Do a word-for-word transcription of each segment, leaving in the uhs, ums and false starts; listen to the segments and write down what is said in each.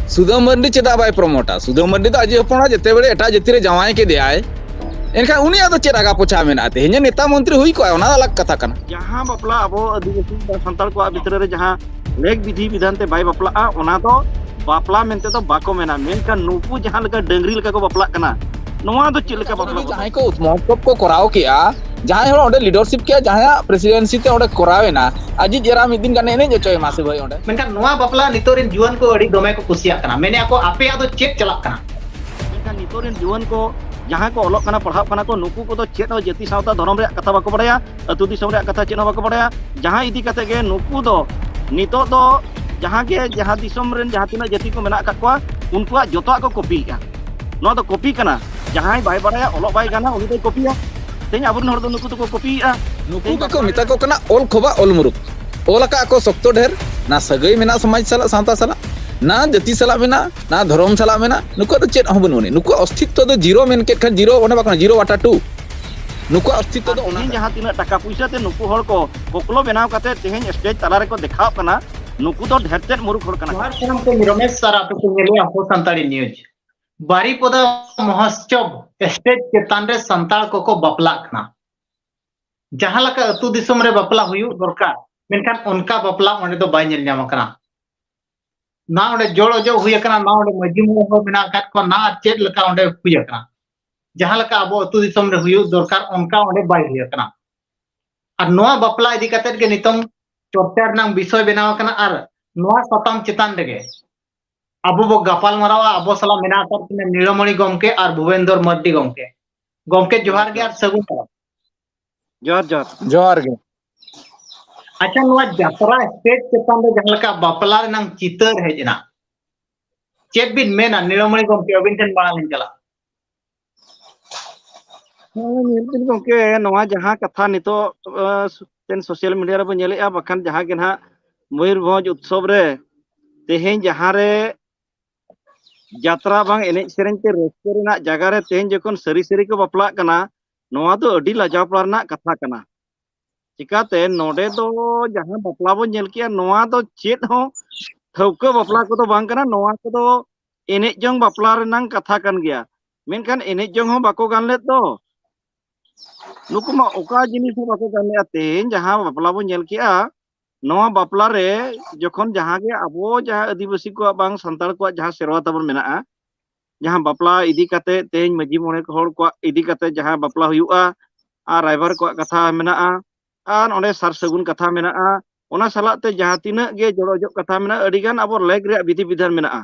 ᱥᱩᱫᱟᱹᱢ ᱢᱟᱹᱨᱰᱤ ᱪᱮᱫᱟᱜ ᱵᱟᱭ ᱯᱨᱚᱢᱳᱴᱟ? ᱥᱩᱫᱟᱹᱢ ᱢᱟᱹᱨᱰᱤ ᱫᱚ ᱟᱡ ᱦᱚᱯᱚᱱ ᱚᱲᱟᱜ ᱡᱮᱛᱮ ᱵᱮᱲᱮ ᱮᱴᱟᱜ ᱡᱟᱹᱛᱤ ᱨᱮ ᱡᱟᱶᱟᱭ ᱠᱮᱫᱮᱭᱟᱭ, ᱮᱱᱠᱷᱟᱱ ᱩᱱᱤᱭᱟᱜ ᱫᱚ ᱪᱮᱫ ᱟᱜᱟ ᱯᱚᱪᱷᱟ ᱢᱮᱱᱟᱜᱼᱟ? ᱛᱮᱦᱮᱧ ᱱᱮᱛᱟ ᱢᱚᱱᱛᱨᱤ ᱦᱩᱭ ᱠᱚᱜᱼᱟ, ᱚᱱᱟ ᱫᱚ ᱟᱞᱟᱜᱽ ᱠᱟᱛᱷᱟ ᱠᱟᱱᱟ᱾ ᱡᱟᱦᱟᱸ ᱵᱟᱯᱞᱟ ᱟᱵᱚ ᱟᱹᱫᱤᱵᱟᱹᱥᱤ ᱥᱟᱱᱛᱟᱲ ᱠᱚᱣᱟᱜ ᱵᱷᱤᱛᱨᱤ ᱨᱮ ᱡᱟᱦᱟᱸ ᱞᱮᱠ ᱵᱤᱫᱷᱤ ᱵᱤᱫᱷᱟᱱ ᱛᱮ ᱵᱟᱭ ᱵᱟᱯᱞᱟᱜᱼᱟ, ᱚᱱᱟ ᱫᱚ ᱵᱟᱯᱞᱟ ᱢᱮᱱᱛᱮ ᱫᱚ ᱵᱟᱠᱚ ᱢᱮᱱᱟ᱾ ᱢᱮᱱᱠᱷᱟᱱ ᱱᱩᱠᱩ ᱡᱟᱦᱟᱸ ᱞᱮᱠᱟ ᱰᱟᱹᱝᱨᱤ ᱞᱮᱠᱟ ᱠᱚ ᱵᱟᱯᱞᱟᱜ ᱠᱟᱱᱟ, ᱱᱚᱣᱟ ᱫᱚ ᱪᱮᱫ ᱞᱮᱠᱟ ᱵᱟᱯᱞᱟ ᱠᱟᱱᱟ? ᱡᱟᱦᱟᱸᱭ ᱠᱚ ᱢᱚᱦᱚᱛᱥᱚᱵ ᱠᱚ ᱠᱚᱨᱟᱣ ᱠᱮᱜᱼᱟ, ᱡᱟᱦᱟᱸᱭ ᱦᱚᱲ ᱚᱸᱰᱮ ᱞᱤᱰᱟᱨᱥᱤᱯ ᱠᱮᱜᱼᱟ, ᱡᱟᱦᱟᱸᱭᱟᱜ ᱯᱨᱮᱥᱤᱰᱮᱱᱥᱤ ᱛᱮ ᱚᱸᱰᱮ ᱠᱚᱨᱟᱣ ᱮᱱᱟ, ᱟᱡᱤᱡ ᱮᱨᱟ ᱢᱤᱫ ᱫᱤᱱ ᱜᱟᱱᱮ ᱮᱱᱮᱡ ᱦᱚᱪᱚᱭᱮ ᱢᱟ ᱥᱮ ᱵᱷᱟᱹᱭ ᱚᱸᱰᱮ᱾ ᱢᱮᱱᱠᱷᱟᱱ ᱱᱚᱣᱟ ᱵᱟᱯᱞᱟ ᱱᱤᱛᱚᱜ ᱨᱮᱱ ᱡᱩᱣᱟᱹᱱ ᱠᱚ ᱟᱹᱰᱤ ᱫᱚᱢᱮ ᱠᱚ ᱠᱩᱥᱤᱭᱟᱜ ᱠᱟᱱᱟ, ᱢᱮᱱᱮᱫᱼᱟ ᱠᱚ, "ᱟᱯᱮᱭᱟᱜ ᱫᱚ ᱪᱮᱫ ᱪᱟᱞᱟᱜ ᱠᱟᱱᱟ?" ᱢᱮᱱᱠᱷᱟᱱ ᱱᱤᱛᱚᱜ ᱨᱮᱱ ᱡᱩᱣᱟᱹᱱ ᱠᱚ ᱡᱟᱦᱟᱸᱭ ᱠᱚ ᱚᱞᱚᱜ ᱠᱟᱱᱟ, ᱯᱟᱲᱦᱟᱜ ᱠᱟᱱᱟ ᱠᱚ, ᱱᱩᱠᱩ ᱠᱚᱫᱚ ᱪᱮᱫ ᱦᱚᱸ ᱡᱟᱹᱛᱤ ᱥᱟᱶᱛᱟ ᱫᱷᱚᱨᱚᱢ ᱨᱮᱭᱟᱜ ᱠᱟᱛᱷᱟ ᱵᱟᱠᱚ ᱵᱟᱲᱟᱭᱟ, ᱟᱹᱛᱩ ᱫᱤᱥᱚᱢ ᱨᱮᱭᱟᱜ ᱠᱟᱛᱷᱟ ᱪᱮᱫ ᱦᱚᱸ ᱵᱟᱠᱚ ᱵᱟᱲᱟᱭᱟ᱾ ᱡᱟᱦᱟᱸ ᱤᱫᱤ ᱠᱟᱛᱮ ᱜᱮ ᱱᱩᱠᱩ ᱫᱚ ᱱᱤᱛᱚᱜ ᱫᱚ ᱡᱟᱦᱟᱸ ᱜᱮ ᱡᱟᱦᱟᱸ ᱫᱤᱥᱚᱢ ᱨᱮᱱ ᱡᱟᱦᱟᱸ ᱛᱤᱱᱟᱹᱜ ᱡᱟᱹᱛᱤ ᱠᱚ ᱢᱮᱱᱟᱜ ᱟᱠᱟᱫ ᱠᱚᱣᱟ, ᱩᱱᱠᱩᱣᱟᱜ ᱡᱚᱛᱚᱣᱟᱜ ᱠᱚ ᱠᱚᱯᱤᱭᱮᱫᱼᱟ᱾ ᱱᱚᱣᱟ ᱫᱚ ᱠᱚᱯᱤ ᱠᱟᱱᱟ᱾ ᱡᱟᱦᱟᱸᱭ ᱵᱟᱭ ᱵᱟᱲᱟᱭᱟ, ᱚᱞᱚᱜ ᱵᱟᱭ ᱜᱟᱱᱟ, ᱩᱱᱤ ᱫᱚᱭ ᱠᱚᱯᱤᱭᱟ᱾ ᱛᱮᱦᱮᱧ ᱟᱵᱚᱨᱮᱱ ᱦᱚᱲ ᱫᱚ ᱱᱩᱠᱩ ᱫᱚᱠᱚ ᱠᱚᱯᱤᱭᱮᱫᱼᱟ᱾ ᱱᱩᱠᱩ ᱛᱮᱦᱮᱧ ᱜᱮᱠᱚ ᱢᱮᱛᱟ ᱠᱚ ᱠᱟᱱᱟ ᱚᱞ ᱠᱷᱚᱵᱟ ᱚᱞ ᱢᱩᱨᱩᱠ᱾ ᱚᱞ ᱟᱠᱟᱫ ᱠᱚ ᱥᱚᱠᱛᱚ ᱰᱷᱮᱨ, ᱱᱟ ᱥᱟᱹᱜᱟᱹᱭ ᱢᱮᱱᱟᱜ ᱥᱚᱢᱟᱡᱽ ᱥᱟᱞᱟᱜ, ᱥᱟᱶᱛᱟ ᱥᱟᱞᱟᱜ, ᱱᱟ ᱡᱟᱹᱛᱤ ᱥᱟᱞᱟᱜ ᱢᱮᱱᱟᱜ, ᱱᱟ ᱫᱷᱚᱨᱚᱢ ᱥᱟᱞᱟᱜ ᱢᱮᱱᱟᱜ, ᱱᱩᱠᱩᱣᱟᱜ ᱫᱚ ᱪᱮᱫ ᱦᱚᱸ ᱵᱟᱹᱱᱩᱜ ᱟᱹᱱᱤᱡ᱾ ᱱᱩᱠᱩᱣᱟᱜ ᱚᱥᱛᱤᱛᱛᱚ ᱫᱚ ᱡᱤᱨᱳ ᱢᱮᱱ ᱠᱮᱫ ᱠᱷᱟᱱ ᱡᱤᱨᱳ, ᱚᱱᱮ ᱵᱟᱠᱚ ᱢᱮᱱᱟ, ᱡᱤᱨᱳ ᱵᱟᱴᱟ ᱴᱩ᱾ ᱱᱩᱠᱩᱣᱟᱜ ᱚᱥᱛᱤᱛᱛᱚ ᱫᱚ ᱚᱱᱟ ᱛᱮᱦᱮᱧ ᱠᱟᱱᱟ᱾ ᱡᱟᱦᱟᱸ ᱛᱤᱱᱟᱹᱜ ᱴᱟᱠᱟ ᱯᱩᱭᱥᱟᱹ ᱛᱮ ᱱᱩᱠᱩ ᱦᱚᱲ ᱠᱚ ᱠᱚᱠᱞᱚ ᱵᱮᱱᱟᱣ ᱠᱟᱛᱮ ᱛᱮᱦᱮᱧ ᱥᱴᱮᱡᱽ ᱛᱟᱞᱟ ᱨᱮᱠᱚ ᱫᱮᱠᱷᱟᱣᱚᱜ ᱠᱟᱱᱟ, ᱱᱩᱠᱩ ᱫᱚ ᱰᱷᱮᱨ ᱛᱮᱫ ᱢᱩᱨᱩᱠᱷ ᱦᱚᱲ ᱠᱟᱱᱟ ᱠᱚ᱾ ᱡᱚᱦᱟᱨ ᱥᱟᱱᱟᱢ ᱠᱚ, ᱨᱚᱢᱮᱥ ᱥᱟᱨ, ᱟᱯᱮ ᱯᱮ ᱧᱮᱞᱮᱜᱼᱟ ᱦᱚ ᱥᱟᱱᱛᱟᱲᱤ ᱱᱤᱭᱩᱡᱽ᱾ ᱵᱟᱨᱤᱯᱚᱫᱟ ᱢᱚᱦᱳᱛᱥᱚᱵ ᱥᱴᱮᱡᱽ ᱪᱮᱛᱟᱱ ᱨᱮ ᱥᱟᱱᱛᱟᱲ ᱠᱚᱠᱚ ᱵᱟᱯᱞᱟᱜ ᱠᱟᱱᱟ᱾ ᱡᱟᱦᱟᱸ ᱞᱮᱠᱟ ᱟᱹᱛᱩ ᱫᱤᱥᱚᱢ ᱨᱮ ᱵᱟᱯᱞᱟ ᱦᱩᱭᱩᱜ ᱫᱚᱨᱠᱟᱨ, ᱢᱮᱱᱠᱷᱟᱱ ᱚᱱᱠᱟ ᱵᱟᱯᱞᱟ ᱚᱸᱰᱮ ᱫᱚ ᱵᱟᱭ ᱧᱮᱞ ᱧᱟᱢ ᱟᱠᱟᱱᱟ᱾ ᱱᱟ ᱚᱸᱰᱮ ᱡᱚᱲ ᱚᱡᱚᱜ ᱦᱩᱭ ᱟᱠᱟᱱᱟ, ᱱᱟ ᱚᱸᱰᱮ ᱢᱟᱹᱡᱷᱤ ᱢᱚᱬᱮ ᱦᱚᱲ ᱢᱮᱱᱟᱜ ᱟᱠᱟᱫ ᱠᱚᱣᱟ, ᱱᱟ ᱟᱨ ᱪᱮᱫ ᱞᱮᱠᱟ ᱚᱸᱰᱮ ᱦᱩᱭ ᱟᱠᱟᱱᱟ᱾ ᱡᱟᱦᱟᱸ ᱞᱮᱠᱟ ᱟᱵᱚ ᱟᱹᱛᱩ ᱫᱤᱥᱚᱢ ᱨᱮ ᱦᱩᱭᱩᱜ ᱫᱚᱨᱠᱟᱨ, ᱚᱱᱠᱟ ᱚᱸᱰᱮ ᱵᱟᱭ ᱦᱩᱭ ᱟᱠᱟᱱᱟ᱾ ᱟᱨ ᱱᱚᱣᱟ ᱵᱟᱯᱞᱟ ᱤᱫᱤ ᱠᱟᱛᱮᱫ ᱜᱮ ᱱᱤᱛᱚᱝ ᱪᱚᱨᱪᱟ ᱨᱮᱱᱟᱜ ᱵᱤᱥᱚᱭ ᱵᱮᱱᱟᱣ ᱟᱠᱟᱱᱟ᱾ ᱟᱨ ᱱᱚᱣᱟ ᱥᱟᱛᱟᱢ ᱪᱮᱛᱟᱱ ᱨᱮᱜᱮ ᱟᱵᱚ ᱵᱚ ᱜᱟᱯᱟᱞ ᱢᱟᱨᱟᱣᱟ᱾ ᱟᱵᱚ ᱥᱟᱞᱟᱜ ᱢᱮᱱᱟᱜ ᱟᱠᱟᱫ ᱠᱤᱱᱟ ᱱᱤᱲᱟᱢᱚᱬᱤ ᱜᱚᱢᱠᱮ ᱟᱨ ᱵᱷᱩᱵᱮᱱᱫᱚᱨ ᱢᱟᱨᱰᱤ ᱜᱚᱢᱠᱮ᱾ ᱜᱚᱢᱠᱮ, ᱡᱚᱦᱟᱨ ᱜᱮ ᱟᱨ ᱥᱟᱹᱜᱩᱱ ᱫᱟᱨᱟᱢ᱾ ᱡᱚᱦᱟᱨ, ᱡᱚᱦᱟᱨ᱾ ᱡᱚᱦᱟᱨ ᱜᱮ᱾ ᱟᱪᱪᱷᱟ, ᱱᱚᱣᱟ ᱡᱟᱛᱨᱟ ᱥᱴᱮᱡᱽ ᱪᱮᱛᱟᱱ ᱨᱮ ᱡᱟᱦᱟᱸ ᱞᱮᱠᱟ ᱵᱟᱯᱞᱟ ᱨᱮᱱᱟᱝ ᱪᱤᱛᱟᱹᱨ ᱦᱮᱡ ᱮᱱᱟ, ᱪᱮᱫ ᱵᱤᱱ ᱢᱮᱱᱟ ᱱᱤᱲᱟᱢᱚᱬᱤ ᱜᱚᱢᱠᱮ? ᱟᱹᱵᱤᱱ ᱴᱷᱮᱱ ᱢᱟᱲᱟᱝ ᱞᱤᱧ ᱪᱟᱞᱟᱜᱼᱟ᱾ ᱦᱮᱸ, ᱧᱮᱞ ᱵᱤᱱ ᱜᱚᱢᱠᱮ, ᱱᱚᱣᱟ ᱡᱟᱦᱟᱸ ᱠᱟᱛᱷᱟ ᱱᱤᱛᱚᱜ, ᱟᱸ, ᱥᱳᱥᱟᱞ ᱢᱤᱰᱤᱭᱟ ᱨᱮᱵᱚᱱ ᱧᱮᱞᱮᱜᱼᱟ, ᱵᱟᱠᱷᱟᱱ ᱡᱟᱦᱟᱸ ᱜᱮ ᱱᱟᱦᱟᱜ ᱢᱚᱭᱩᱨᱵᱷᱚᱸᱡᱽ ᱩᱛᱥᱚᱵ ᱨᱮ ᱛᱮᱦᱮᱧ ᱡᱟᱦᱟᱸ ᱨᱮ ᱡᱟᱛᱨᱟ ᱵᱟᱝ ᱮᱱᱮᱡ ᱥᱮᱨᱮᱧ ᱛᱮ ᱨᱟᱹᱥᱠᱟᱹ ᱨᱮᱱᱟᱜ ᱡᱟᱭᱜᱟ ᱨᱮ ᱛᱮᱦᱮᱧ ᱡᱚᱠᱷᱚᱱ ᱥᱟᱹᱨᱤ ᱥᱟᱹᱨᱤ ᱠᱚ ᱵᱟᱯᱞᱟᱜ ᱠᱟᱱᱟ, ᱱᱚᱣᱟ ᱫᱚ ᱟᱹᱰᱤ ᱞᱟᱡᱟᱣ ᱯᱟᱲᱟ ᱨᱮᱱᱟᱜ ᱠᱟᱛᱷᱟ ᱠᱟᱱᱟ᱾ ᱪᱤᱠᱟᱛᱮ ᱱᱚᱰᱮ ᱫᱚ ᱡᱟᱦᱟᱸ ᱵᱟᱯᱞᱟ ᱵᱚᱱ ᱧᱮᱞ ᱠᱮᱜᱼᱟ, ᱱᱚᱣᱟ ᱫᱚ ᱪᱮᱫ ᱦᱚᱸ ᱴᱷᱟᱹᱣᱠᱟᱹ ᱵᱟᱯᱞᱟ ᱠᱚᱫᱚ ᱵᱟᱝ ᱠᱟᱱᱟ᱾ ᱱᱚᱣᱟ ᱠᱚᱫᱚ ᱮᱱᱮᱡ ᱡᱚᱝ ᱵᱟᱯᱞᱟ ᱨᱮᱱᱟᱝ ᱠᱟᱛᱷᱟ ᱠᱟᱱ ᱜᱮᱭᱟ᱾ ᱢᱮᱱᱠᱷᱟᱱ ᱮᱱᱮᱡ ᱡᱚᱝ ᱦᱚᱸ ᱵᱟᱠᱚ ᱜᱟᱱ ᱞᱮᱫ ᱫᱚ᱾ ᱱᱩᱠᱩ ᱢᱟ ᱚᱠᱟ ᱡᱤᱱᱤᱥ ᱦᱚᱸ ᱵᱟᱠᱚ ᱜᱟᱱ ᱞᱮᱫᱼᱟ᱾ ᱛᱮᱦᱮᱧ ᱡᱟᱦᱟᱸ ᱵᱟᱯᱞᱟ ᱵᱚᱱ ᱧᱮᱞ ᱠᱮᱜᱼᱟ, ᱱᱚᱣᱟ ᱵᱟᱯᱞᱟ ᱨᱮ ᱡᱚᱠᱷᱚᱱ ᱡᱟᱦᱟᱸ ᱜᱮ ᱟᱵᱚ ᱡᱟᱦᱟᱸ ᱟᱹᱫᱤᱵᱟᱹᱥᱤ ᱠᱚᱣᱟᱜ ᱵᱟᱝ ᱥᱟᱱᱛᱟᱲ ᱠᱚᱣᱟᱜ ᱡᱟᱦᱟᱸ ᱥᱮᱨᱣᱟ ᱛᱟᱵᱚᱱ ᱢᱮᱱᱟᱜᱼᱟ, ᱡᱟᱦᱟᱸ ᱵᱟᱯᱞᱟ ᱤᱫᱤ ᱠᱟᱛᱮ ᱛᱮᱦᱮᱧ ᱢᱟᱹᱡᱷᱤ ᱢᱚᱬᱮ ᱦᱚᱲ ᱠᱚᱣᱟᱜ ᱤᱫᱤ ᱠᱟᱛᱮ ᱡᱟᱦᱟᱸ ᱵᱟᱯᱞᱟ ᱦᱩᱭᱩᱜᱼᱟ, ᱟᱨ ᱨᱟᱭᱵᱟᱨ ᱠᱚᱣᱟᱜ ᱠᱟᱛᱷᱟ ᱢᱮᱱᱟᱜᱼᱟ, ᱟᱨ ᱚᱸᱰᱮ ᱥᱟᱨ ᱥᱟᱹᱜᱩᱱ ᱠᱟᱛᱷᱟ ᱢᱮᱱᱟᱜᱼᱟ, ᱚᱱᱟ ᱥᱟᱞᱟᱜ ᱛᱮ ᱡᱟᱦᱟᱸ ᱛᱤᱱᱟᱹᱜ ᱜᱮ ᱡᱚᱲᱚ ᱚᱡᱚᱜ ᱠᱟᱛᱷᱟ ᱢᱮᱱᱟᱜᱼᱟ, ᱟᱹᱰᱤ ᱜᱟᱱ ᱟᱵᱚ ᱞᱮᱠ ᱨᱮᱭᱟᱜ ᱵᱤᱫᱷᱤ ᱵᱤᱫᱷᱟᱱ ᱢᱮᱱᱟᱜᱼᱟ᱾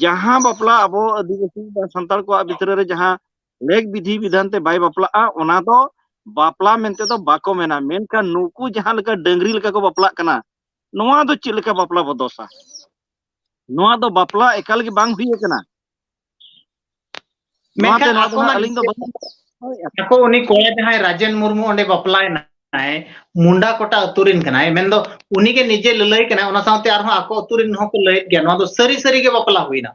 ᱡᱟᱦᱟᱸ ᱵᱟᱯᱞᱟ ᱟᱵᱚ ᱟᱹᱫᱤᱵᱟᱹᱥᱤ ᱵᱟ ᱥᱟᱱᱛᱟᱲ ᱠᱚᱣᱟᱜ ᱵᱷᱤᱛᱨᱤ ᱨᱮ ᱡᱟᱦᱟᱸ ᱞᱮᱠ ᱵᱤᱫᱷᱤ ᱵᱤᱫᱷᱟᱱ ᱛᱮ ᱵᱟᱭ ᱵᱟᱯᱞᱟᱜᱼᱟ, ᱚᱱᱟ ᱫᱚ ᱵᱟᱯᱞᱟ ᱢᱮᱱᱛᱮ ᱫᱚ ᱵᱟᱠᱚ ᱢᱮᱱᱟ᱾ ᱢᱮᱱᱠᱷᱟᱱ ᱱᱩᱠᱩ ᱡᱟᱦᱟᱸ ᱞᱮᱠᱟ ᱰᱟᱹᱝᱨᱤ ᱞᱮᱠᱟ ᱠᱚ ᱵᱟᱯᱞᱟᱜ ᱠᱟᱱᱟ, ᱱᱚᱣᱟ ᱫᱚ ᱪᱮᱫ ᱞᱮᱠᱟ ᱵᱟᱯᱞᱟ ᱵᱚ ᱫᱚᱥᱟ? ᱱᱚᱣᱟ ᱫᱚ ᱵᱟᱯᱞᱟ ᱮᱠᱟᱞ ᱜᱮ ᱵᱟᱝ ᱦᱩᱭ ᱟᱠᱟᱱᱟ᱾ ᱱᱚᱣᱟᱛᱮ ᱢᱮᱱᱠᱷᱟᱱ ᱱᱚᱣᱟ ᱫᱚ ᱟᱠᱚ ᱢᱟ ᱦᱟᱸᱜ ᱟᱹᱞᱤᱧ ᱫᱚ ᱱᱤᱡᱮ, ᱵᱟᱹᱞᱤᱧ ᱦᱳᱭ, ᱟᱠᱚ ᱩᱱᱤ ᱠᱚᱲᱟ ᱡᱟᱦᱟᱸᱭ ᱨᱟᱡᱮᱱ ᱢᱩᱨᱢᱩ ᱚᱸᱰᱮ ᱵᱟᱯᱞᱟᱭᱮᱱᱟᱭ, ᱢᱩᱱᱰᱟ ᱠᱚᱴᱟ ᱟᱹᱛᱩ ᱨᱮᱱ ᱠᱟᱱᱟᱭ, ᱢᱮᱱᱫᱚ ᱩᱱᱤᱜᱮ ᱱᱤᱡᱮ ᱞᱟᱹᱞᱟᱹᱭ ᱠᱟᱱᱟᱭ, ᱚᱱᱟ ᱥᱟᱶᱛᱮ ᱟᱨᱦᱚᱸ ᱟᱠᱚ ᱟᱹᱛᱩ ᱨᱮᱱ ᱦᱚᱸᱠᱚ ᱞᱟᱹᱭᱮᱫ ᱜᱮᱭᱟ, ᱱᱚᱣᱟ ᱫᱚ ᱥᱟᱹᱨᱤ ᱥᱟᱹᱨᱤ ᱜᱮ ᱵᱟᱯᱞᱟ ᱦᱩᱭᱱᱟ᱾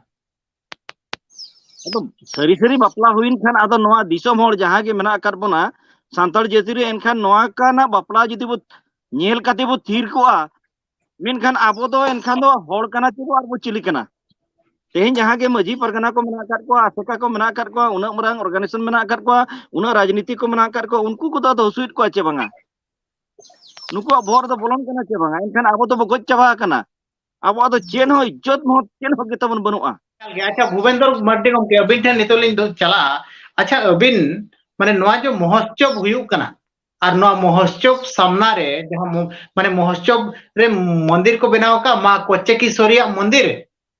ᱟᱫᱚ ᱥᱟᱹᱨᱤ ᱥᱟᱹᱨᱤ ᱵᱟᱯᱞᱟ ᱦᱩᱭᱮᱱ ᱠᱷᱟᱱ, ᱟᱫᱚ ᱱᱚᱣᱟ ᱫᱤᱥᱚᱢ ᱦᱚᱲ ᱡᱟᱦᱟᱸ ᱜᱮ ᱢᱮᱱᱟᱜ ᱟᱠᱟᱫ ᱵᱚᱱᱟ ᱥᱟᱱᱛᱟᱲ ᱡᱟᱹᱛᱤ ᱨᱮ, ᱮᱱᱠᱷᱟᱱ ᱱᱚᱣᱟ ᱠᱟᱱᱟᱜ ᱵᱟᱯᱞᱟ ᱡᱩᱫᱤ ᱵᱚ ᱧᱮᱞ ᱠᱟᱛᱮ ᱵᱚ ᱛᱷᱤᱨ ᱠᱚᱜᱼᱟ, ᱢᱮᱱᱠᱷᱟᱱ ᱟᱵᱚ ᱫᱚ ᱮᱱᱠᱷᱟᱱ ᱫᱚ ᱦᱚᱲ ᱠᱟᱱᱟ ᱪᱮ ᱵᱚ ᱟᱨ ᱵᱚ ᱪᱤᱞᱤ ᱠᱟᱱᱟ? ᱛᱮᱦᱮᱧ ᱡᱟᱦᱟᱸ ᱜᱮ ᱢᱟᱹᱡᱷᱤ ᱯᱟᱨᱜᱟᱱᱟ ᱠᱚ ᱢᱮᱱᱟᱜ ᱟᱠᱟᱫ ᱠᱚᱣᱟ, ᱟᱥᱮᱠᱟ ᱠᱚ ᱢᱮᱱᱟᱜ ᱟᱠᱟᱫ ᱠᱚᱣᱟ, ᱩᱱᱟᱹᱜ ᱢᱟᱨᱟᱝ organization ᱢᱮᱱᱟᱜ ᱟᱠᱟᱫ ᱠᱚᱣᱟ, ᱩᱱᱟᱹᱜ ᱨᱟᱡᱽᱱᱤᱛᱤ ᱠᱚ ᱢᱮᱱᱟᱜ ᱟᱠᱟᱫ ᱠᱚᱣᱟ, ᱩᱱᱠᱩ ᱠᱚᱫᱚ ᱟᱫᱚ ᱦᱟᱹᱥᱩᱭᱮᱫ ᱠᱚᱣᱟ ᱪᱮ ᱵᱟᱝᱟ? ᱱᱩᱠᱩᱣᱟᱜ ᱵᱚᱦᱚᱜ ᱨᱮᱫᱚ ᱵᱚᱞᱚᱱ ᱠᱟᱱᱟ ᱪᱮ ᱵᱟᱝᱟ? ᱮᱱᱠᱷᱟᱱ ᱟᱵᱚ ᱫᱚᱵᱚ ᱜᱚᱡ ᱪᱟᱵᱟ ᱟᱠᱟᱱᱟ᱾ ᱟᱵᱚᱣᱟᱜ ᱫᱚ ᱪᱮᱫ ᱦᱚᱸ ᱤᱡᱽᱡᱚᱛ ᱢᱚᱦᱚᱛ ᱪᱮᱫ ᱦᱚᱸ ᱜᱮ ᱛᱟᱵᱚᱱ ᱵᱟᱹᱱᱩᱜᱼᱟ᱾ ᱟᱪᱪᱷᱟ, ᱵᱷᱩᱵᱮᱱᱫᱚᱨ ᱢᱟᱨᱰᱤ ᱜᱚᱢᱠᱮ, ᱟᱹᱵᱤᱱ ᱴᱷᱮᱱ ᱱᱤᱛᱚᱜ ᱞᱤᱧ ᱫᱩ-, ᱪᱟᱞᱟᱜᱼᱟ᱾ ᱟᱪᱪᱷᱟ, ᱟᱹᱵᱤᱱ, ᱢᱟᱱᱮ, ᱱᱚᱣᱟ ᱡᱮ ᱢᱚᱦᱳᱛᱥᱚᱵ ᱦᱩᱭᱩᱜ ᱠᱟᱱᱟ, ᱟᱨ ᱱᱚᱣᱟ ᱢᱚᱦᱳᱛᱥᱚᱵ ᱥᱟᱢᱱᱟ ᱨᱮ ᱡᱟᱦᱟᱸ ᱢᱚ-, ᱢᱟᱱᱮ, ᱢᱚᱦᱳᱛᱥᱚᱵ ᱨᱮ ᱢᱚᱱᱫᱤᱨ ᱠᱚ ᱵᱮᱱᱟᱣ ᱟᱠᱟᱫ, ᱢᱟ ᱠᱚᱪᱪᱮᱠᱤᱥᱚᱨᱤᱭᱟᱜ ᱢᱚᱱᱫᱤᱨ,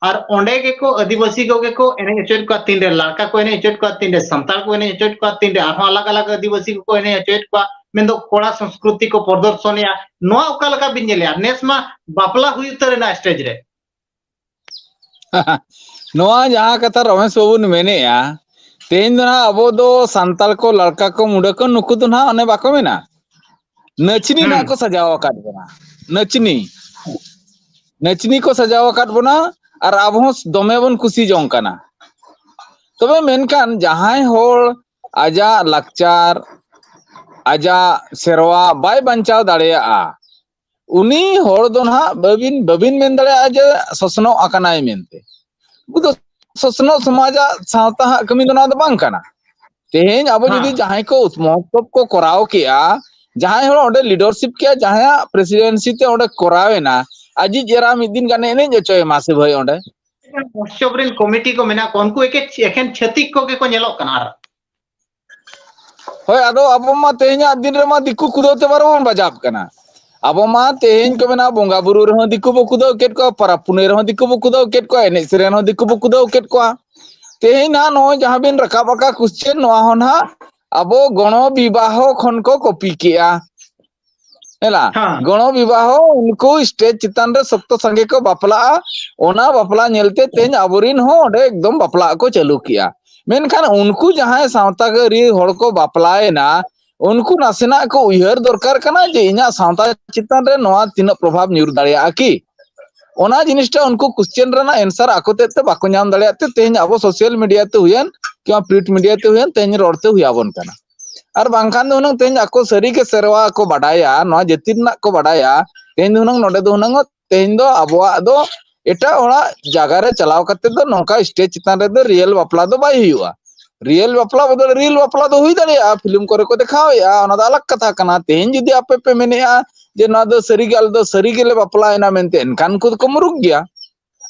ᱟᱨ ᱚᱸᱰᱮ ᱜᱮᱠᱚ ᱟᱹᱫᱤᱵᱟᱹᱥᱤ ᱠᱚᱜᱮ ᱠᱚ ᱮᱱᱮᱡ ᱦᱚᱪᱚᱭᱮᱫ ᱠᱚᱣᱟ, ᱛᱤᱱᱨᱮ ᱞᱟᱲᱠᱟ ᱠᱚ ᱮᱱᱮᱡ ᱦᱚᱪᱚᱭᱮᱫ ᱠᱚᱣᱟ, ᱛᱤᱱᱨᱮ ᱥᱟᱱᱛᱟᱲ ᱠᱚ ᱮᱱᱮᱡ ᱦᱚᱪᱚᱭᱮᱫ ᱠᱚᱣᱟ, ᱛᱤᱱᱨᱮ ᱟᱨᱦᱚᱸ ᱟᱞᱟᱜᱽ ᱟᱞᱟᱜᱽ ᱟᱹᱫᱤᱵᱟᱹᱥᱤ ᱠᱚᱠᱚ ᱮᱱᱮᱡ ᱦᱚᱪᱚᱭᱮᱫ ᱠᱚᱣᱟ, ᱢᱮᱱᱫᱚ ᱠᱚᱲᱟ ᱥᱚᱝᱥᱠᱨᱩᱛᱤ ᱠᱚ ᱯᱨᱚᱫᱚᱨᱥᱚᱱᱮᱜᱼᱟ᱾ ᱱᱚᱣᱟ ᱚᱠᱟ ᱞᱮᱠᱟ ᱵᱤᱱ ᱧᱮᱞᱮᱜᱼᱟ? ᱱᱮᱥ ᱢᱟ ᱵᱟᱯᱞᱟ ᱦᱩᱭ ᱩᱛᱟᱹᱨ ᱮᱱᱟ ᱥᱴᱮᱡ ᱨᱮ᱾ ᱱᱚᱣᱟ ᱡᱟᱦᱟᱸ ᱠᱟᱛᱷᱟ ᱨᱚᱢᱮᱥ ᱵᱟᱵᱩᱱ ᱢᱮᱱᱮᱜᱼᱟ, ᱛᱮᱦᱮᱧ ᱫᱚ ᱱᱟᱦᱟᱜ ᱟᱵᱚ ᱫᱚ ᱥᱟᱱᱛᱟᱲ ᱠᱚ, ᱞᱟᱲᱠᱟ ᱠᱚ, ᱢᱩᱰᱟᱹ ᱠᱚ, ᱱᱩᱠᱩ ᱫᱚ ᱱᱟᱦᱟᱜ ᱚᱱᱮ ᱵᱟᱠᱚ ᱢᱮᱱᱟ, ᱱᱟᱹᱪᱱᱤ ᱦᱩᱸ᱾ ᱱᱟᱦᱟᱜ ᱠᱚ ᱥᱟᱡᱟᱣ ᱟᱠᱟᱫ ᱵᱚᱱᱟ᱾ ᱱᱟᱹᱪᱱᱤ, ᱱᱟᱹᱪᱱᱤ ᱠᱚ ᱥᱟᱡᱟᱣ ᱟᱠᱟᱫ ᱵᱚᱱᱟ, ᱟᱨ ᱟᱵᱚ ᱦᱚᱸ ᱫᱚᱢᱮ ᱵᱚᱱ ᱠᱩᱥᱤ ᱡᱚᱝ ᱠᱟᱱᱟ᱾ ᱛᱚᱵᱮ ᱢᱮᱱᱠᱷᱟᱱ ᱡᱟᱦᱟᱸᱭ ᱦᱚᱲ ᱟᱡᱟᱜ ᱞᱟᱠᱪᱟᱨ, ᱟᱡᱟᱜ ᱥᱮᱨᱣᱟ ᱵᱟᱭ ᱵᱟᱧᱪᱟᱣ ᱫᱟᱲᱮᱭᱟᱜᱼᱟ, ᱩᱱᱤ ᱦᱚᱲ ᱫᱚ ᱱᱟᱦᱟᱜ ᱵᱟᱹᱵᱤᱱ, ᱵᱟᱹᱵᱤᱱ ᱢᱮᱱ ᱫᱟᱲᱮᱭᱟᱜᱼᱟ ᱡᱮ ᱥᱚᱥᱱᱚᱜ ᱟᱠᱟᱱᱟᱭ ᱢᱮᱱᱛᱮ᱾ ᱩᱱᱠᱩ ᱫᱚ ᱥᱚᱥᱱᱚᱜ ᱥᱚᱢᱟᱡᱟᱜ ᱥᱟᱶᱛᱟ ᱦᱟᱜ ᱠᱟᱹᱢᱤ ᱫᱚ ᱱᱚᱣᱟ ᱫᱚ ᱵᱟᱝ ᱠᱟᱱᱟ᱾ ᱛᱮᱦᱮᱧ ᱟᱵᱚ ᱡᱩᱫᱤ ᱦᱮᱸ᱾ ᱡᱟᱦᱟᱸᱭ ᱠᱚ ᱢᱚᱦᱚᱛᱥᱚᱵ ᱠᱚ ᱠᱚᱨᱟᱣ ᱠᱮᱜᱼᱟ, ᱡᱟᱦᱟᱸᱭ ᱦᱚᱲ ᱚᱸᱰᱮ leadership ᱠᱮᱜᱼᱟ, ᱡᱟᱦᱟᱸᱭᱟᱜ presidency ᱛᱮ ᱚᱸᱰᱮ ᱠᱚᱨᱟᱣ ᱮᱱᱟ, ᱟᱡᱤᱡ ᱮᱨᱟ ᱢᱤᱫ ᱫᱤᱱ ᱜᱟᱱᱮ ᱮᱱᱮᱡ ᱦᱚᱪᱚᱭᱮ ᱢᱟ ᱥᱮ ᱵᱷᱟᱹᱭ ᱚᱸᱰᱮ᱾ ᱢᱚᱦᱚᱛᱥᱚᱵ ᱨᱮᱱ ᱠᱚᱢᱤᱴᱤ ᱠᱚ ᱢᱮᱱᱟᱜ ᱠᱚᱣᱟ, ᱩᱱᱠᱩ ᱮᱠᱮ-, ᱮᱠᱷᱮᱱ ᱪᱷᱟᱹᱛᱤᱠ ᱠᱚᱜᱮ ᱠᱚ ᱧᱮᱞᱚᱜ ᱠᱟᱱᱟ᱾ ᱟᱨ ᱦᱳᱭ, ᱟᱫᱚ ᱟᱵᱚ ᱢᱟ ᱛᱮᱦᱮᱧᱟᱜ ᱫᱤᱱ ᱨᱮᱢᱟ ᱫᱤᱠᱩ ᱠᱩᱫᱟᱹᱣ ᱛᱮ ᱵᱟᱨᱚ ᱵᱚᱱ ᱵᱟᱡᱟᱣ ᱠᱟᱱᱟ᱾ ᱟᱵᱚ ᱢᱟ ᱛᱮᱦᱮᱧ ᱠᱚ ᱢᱮᱱᱟ ᱵᱚᱸᱜᱟ ᱵᱩᱨᱩ ᱨᱮᱦᱚᱸ ᱫᱤᱠᱩ ᱵᱚ ᱠᱩᱫᱟᱹᱣ ᱠᱮᱫ ᱠᱚᱣᱟ, ᱯᱚᱨᱚᱵᱽ ᱯᱩᱱᱟᱹᱭ ᱨᱮᱦᱚᱸ ᱫᱤᱠᱩ ᱵᱚ ᱠᱩᱫᱟᱹᱣ ᱠᱮᱫ ᱠᱚᱣᱟ, ᱮᱱᱮᱡ ᱥᱮᱨᱮᱧ ᱨᱮᱦᱚᱸ ᱫᱤᱠᱩ ᱵᱚ ᱠᱩᱫᱟᱹᱣ ᱠᱮᱫ ᱠᱚᱣᱟ᱾ ᱛᱮᱦᱮᱧ ᱱᱟᱦᱟᱜ ᱱᱚᱜᱼᱚᱭ ᱡᱟᱦᱟᱸ ᱵᱤᱱ ᱨᱟᱠᱟᱵ ᱟᱠᱟᱫ question, ᱱᱚᱣᱟ ᱦᱚᱸ ᱱᱟᱦᱟᱜ ᱟᱵᱚ ᱜᱚᱬᱚ ᱵᱤᱵᱟᱦᱚ ᱠᱷᱚᱱ ᱠᱚ copy ᱠᱮᱜᱼᱟ᱾ ᱦᱮᱞᱟ, ᱦᱮᱸ᱾ ᱜᱚᱬᱚ ᱵᱤᱵᱟᱦᱚ ᱩᱱᱠᱩ stage ᱪᱮᱛᱟᱱ ᱨᱮ ᱥᱚᱠᱛᱚ ᱥᱟᱸᱜᱮ ᱠᱚ ᱵᱟᱯᱞᱟᱜᱼᱟ, ᱚᱱᱟ ᱵᱟᱯᱞᱟ ᱧᱮᱞᱛᱮ ᱛᱮᱦᱮᱧ ᱟᱵᱚᱨᱤᱱ ᱦᱚᱸ ᱚᱸᱰᱮ ᱮᱠᱫᱚᱢ ᱵᱟᱯᱞᱟᱜ ᱠᱚ ᱪᱟᱹᱞᱩ ᱠᱮᱜᱼᱟ᱾ ᱢᱮᱱᱠᱷᱟᱱ ᱩᱱᱠᱩ ᱡᱟᱦᱟᱸᱭ ᱥᱟᱶᱛᱟ ᱟᱹᱨᱤ ᱦᱚᱲ ᱠᱚ ᱵᱟᱯᱞᱟᱭᱮᱱᱟ, ᱩᱱᱠᱩ ᱱᱟᱥᱮᱱᱟᱜ ᱠᱚ ᱩᱭᱦᱟᱹᱨ ᱫᱚᱨᱠᱟᱨ ᱠᱟᱱᱟ ᱡᱮ ᱤᱧᱟᱹᱜ ᱥᱟᱶᱛᱟ ᱪᱮᱛᱟᱱ ᱨᱮ ᱱᱚᱣᱟ ᱛᱤᱱᱟᱹᱜ ᱯᱨᱚᱵᱷᱟᱵᱽ ᱧᱩᱨ ᱫᱟᱲᱮᱭᱟᱜᱼᱟ ᱠᱤ? ᱚᱱᱟ ᱡᱤᱱᱤᱥᱴᱟ ᱩᱱᱠᱩ question ᱨᱮᱱᱟᱜ answer ᱟᱠᱚ ᱛᱮᱫ ᱛᱮ ᱵᱟᱠᱚ ᱧᱟᱢ ᱫᱟᱲᱮᱭᱟᱜ ᱛᱮ ᱛᱮᱦᱮᱧ ᱟᱵᱚ social media ᱛᱮ ᱦᱩᱭᱮᱱ ᱠᱤᱝᱵᱟ print media ᱛᱮ ᱦᱩᱭᱮᱱ ᱛᱮᱦᱮᱧ ᱨᱚᱲ ᱛᱮ ᱦᱩᱭ ᱟᱵᱚᱱ ᱠᱟᱱᱟ᱾ ᱟᱨ ᱵᱟᱝᱠᱷᱟᱱ ᱫᱚ ᱦᱩᱱᱟᱹᱝ ᱛᱮᱦᱮᱧ ᱟᱠᱚ ᱥᱟᱹᱨᱤ ᱜᱮ ᱥᱮᱨᱣᱟ ᱠᱚ ᱵᱟᱰᱟᱭᱟ, ᱱᱚᱣᱟ ᱡᱟᱹᱛᱤ ᱨᱮᱱᱟᱜ ᱠᱚ ᱵᱟᱰᱟᱭᱟ, ᱛᱮᱦᱮᱧ ᱫᱚ ᱦᱩᱱᱟᱹᱝ ᱱᱚᱰᱮ ᱫᱚ ᱦᱩᱱᱟᱹᱝ ᱛᱮᱦᱮᱧ ᱫᱚ ᱟᱵᱚᱣᱟᱜ ᱫᱚ ᱮᱴᱟᱜ ᱦᱚᱲᱟᱜ ᱡᱟᱭᱜᱟ ᱨᱮ ᱪᱟᱞᱟᱣ ᱠᱟᱛᱮ ᱫᱚ ᱱᱚᱝᱠᱟ stage ᱪᱮᱛᱟᱱ ᱨᱮᱫᱚ real ᱵᱟᱯᱞᱟ ᱫᱚ ᱵᱟᱭ ᱦᱩᱭᱩᱜᱼᱟ᱾ Real ᱵᱟᱯᱞᱟ ᱵᱚᱫᱚᱞ real ᱵᱟᱯᱞᱟ ᱫᱚ ᱦᱩᱭ ᱫᱟᱲᱮᱭᱟᱜᱼᱟ, film ᱠᱚᱨᱮ ᱠᱚ ᱫᱮᱠᱷᱟᱣᱮᱫᱼᱟ, ᱚᱱᱟ ᱫᱚ ᱟᱞᱟᱜᱽ ᱠᱟᱛᱷᱟ ᱠᱟᱱᱟ᱾ ᱛᱮᱦᱮᱧ ᱡᱩᱫᱤ ᱟᱯᱮ ᱯᱮ ᱢᱮᱱᱮᱫᱼᱟ ᱡᱮ ᱱᱚᱣᱟ ᱫᱚ ᱥᱟᱹᱨᱤ ᱜᱮ ᱟᱞᱮ ᱫᱚ ᱥᱟᱹᱨᱤ ᱜᱮᱞᱮ ᱵᱟᱯᱞᱟᱭᱮᱱᱟ ᱢᱮᱱᱛᱮ, ᱮᱱᱠᱷᱟᱱ ᱩᱱᱠᱩ ᱫᱚᱠᱚ ᱢᱩᱨᱩᱠ ᱜᱮᱭᱟ᱾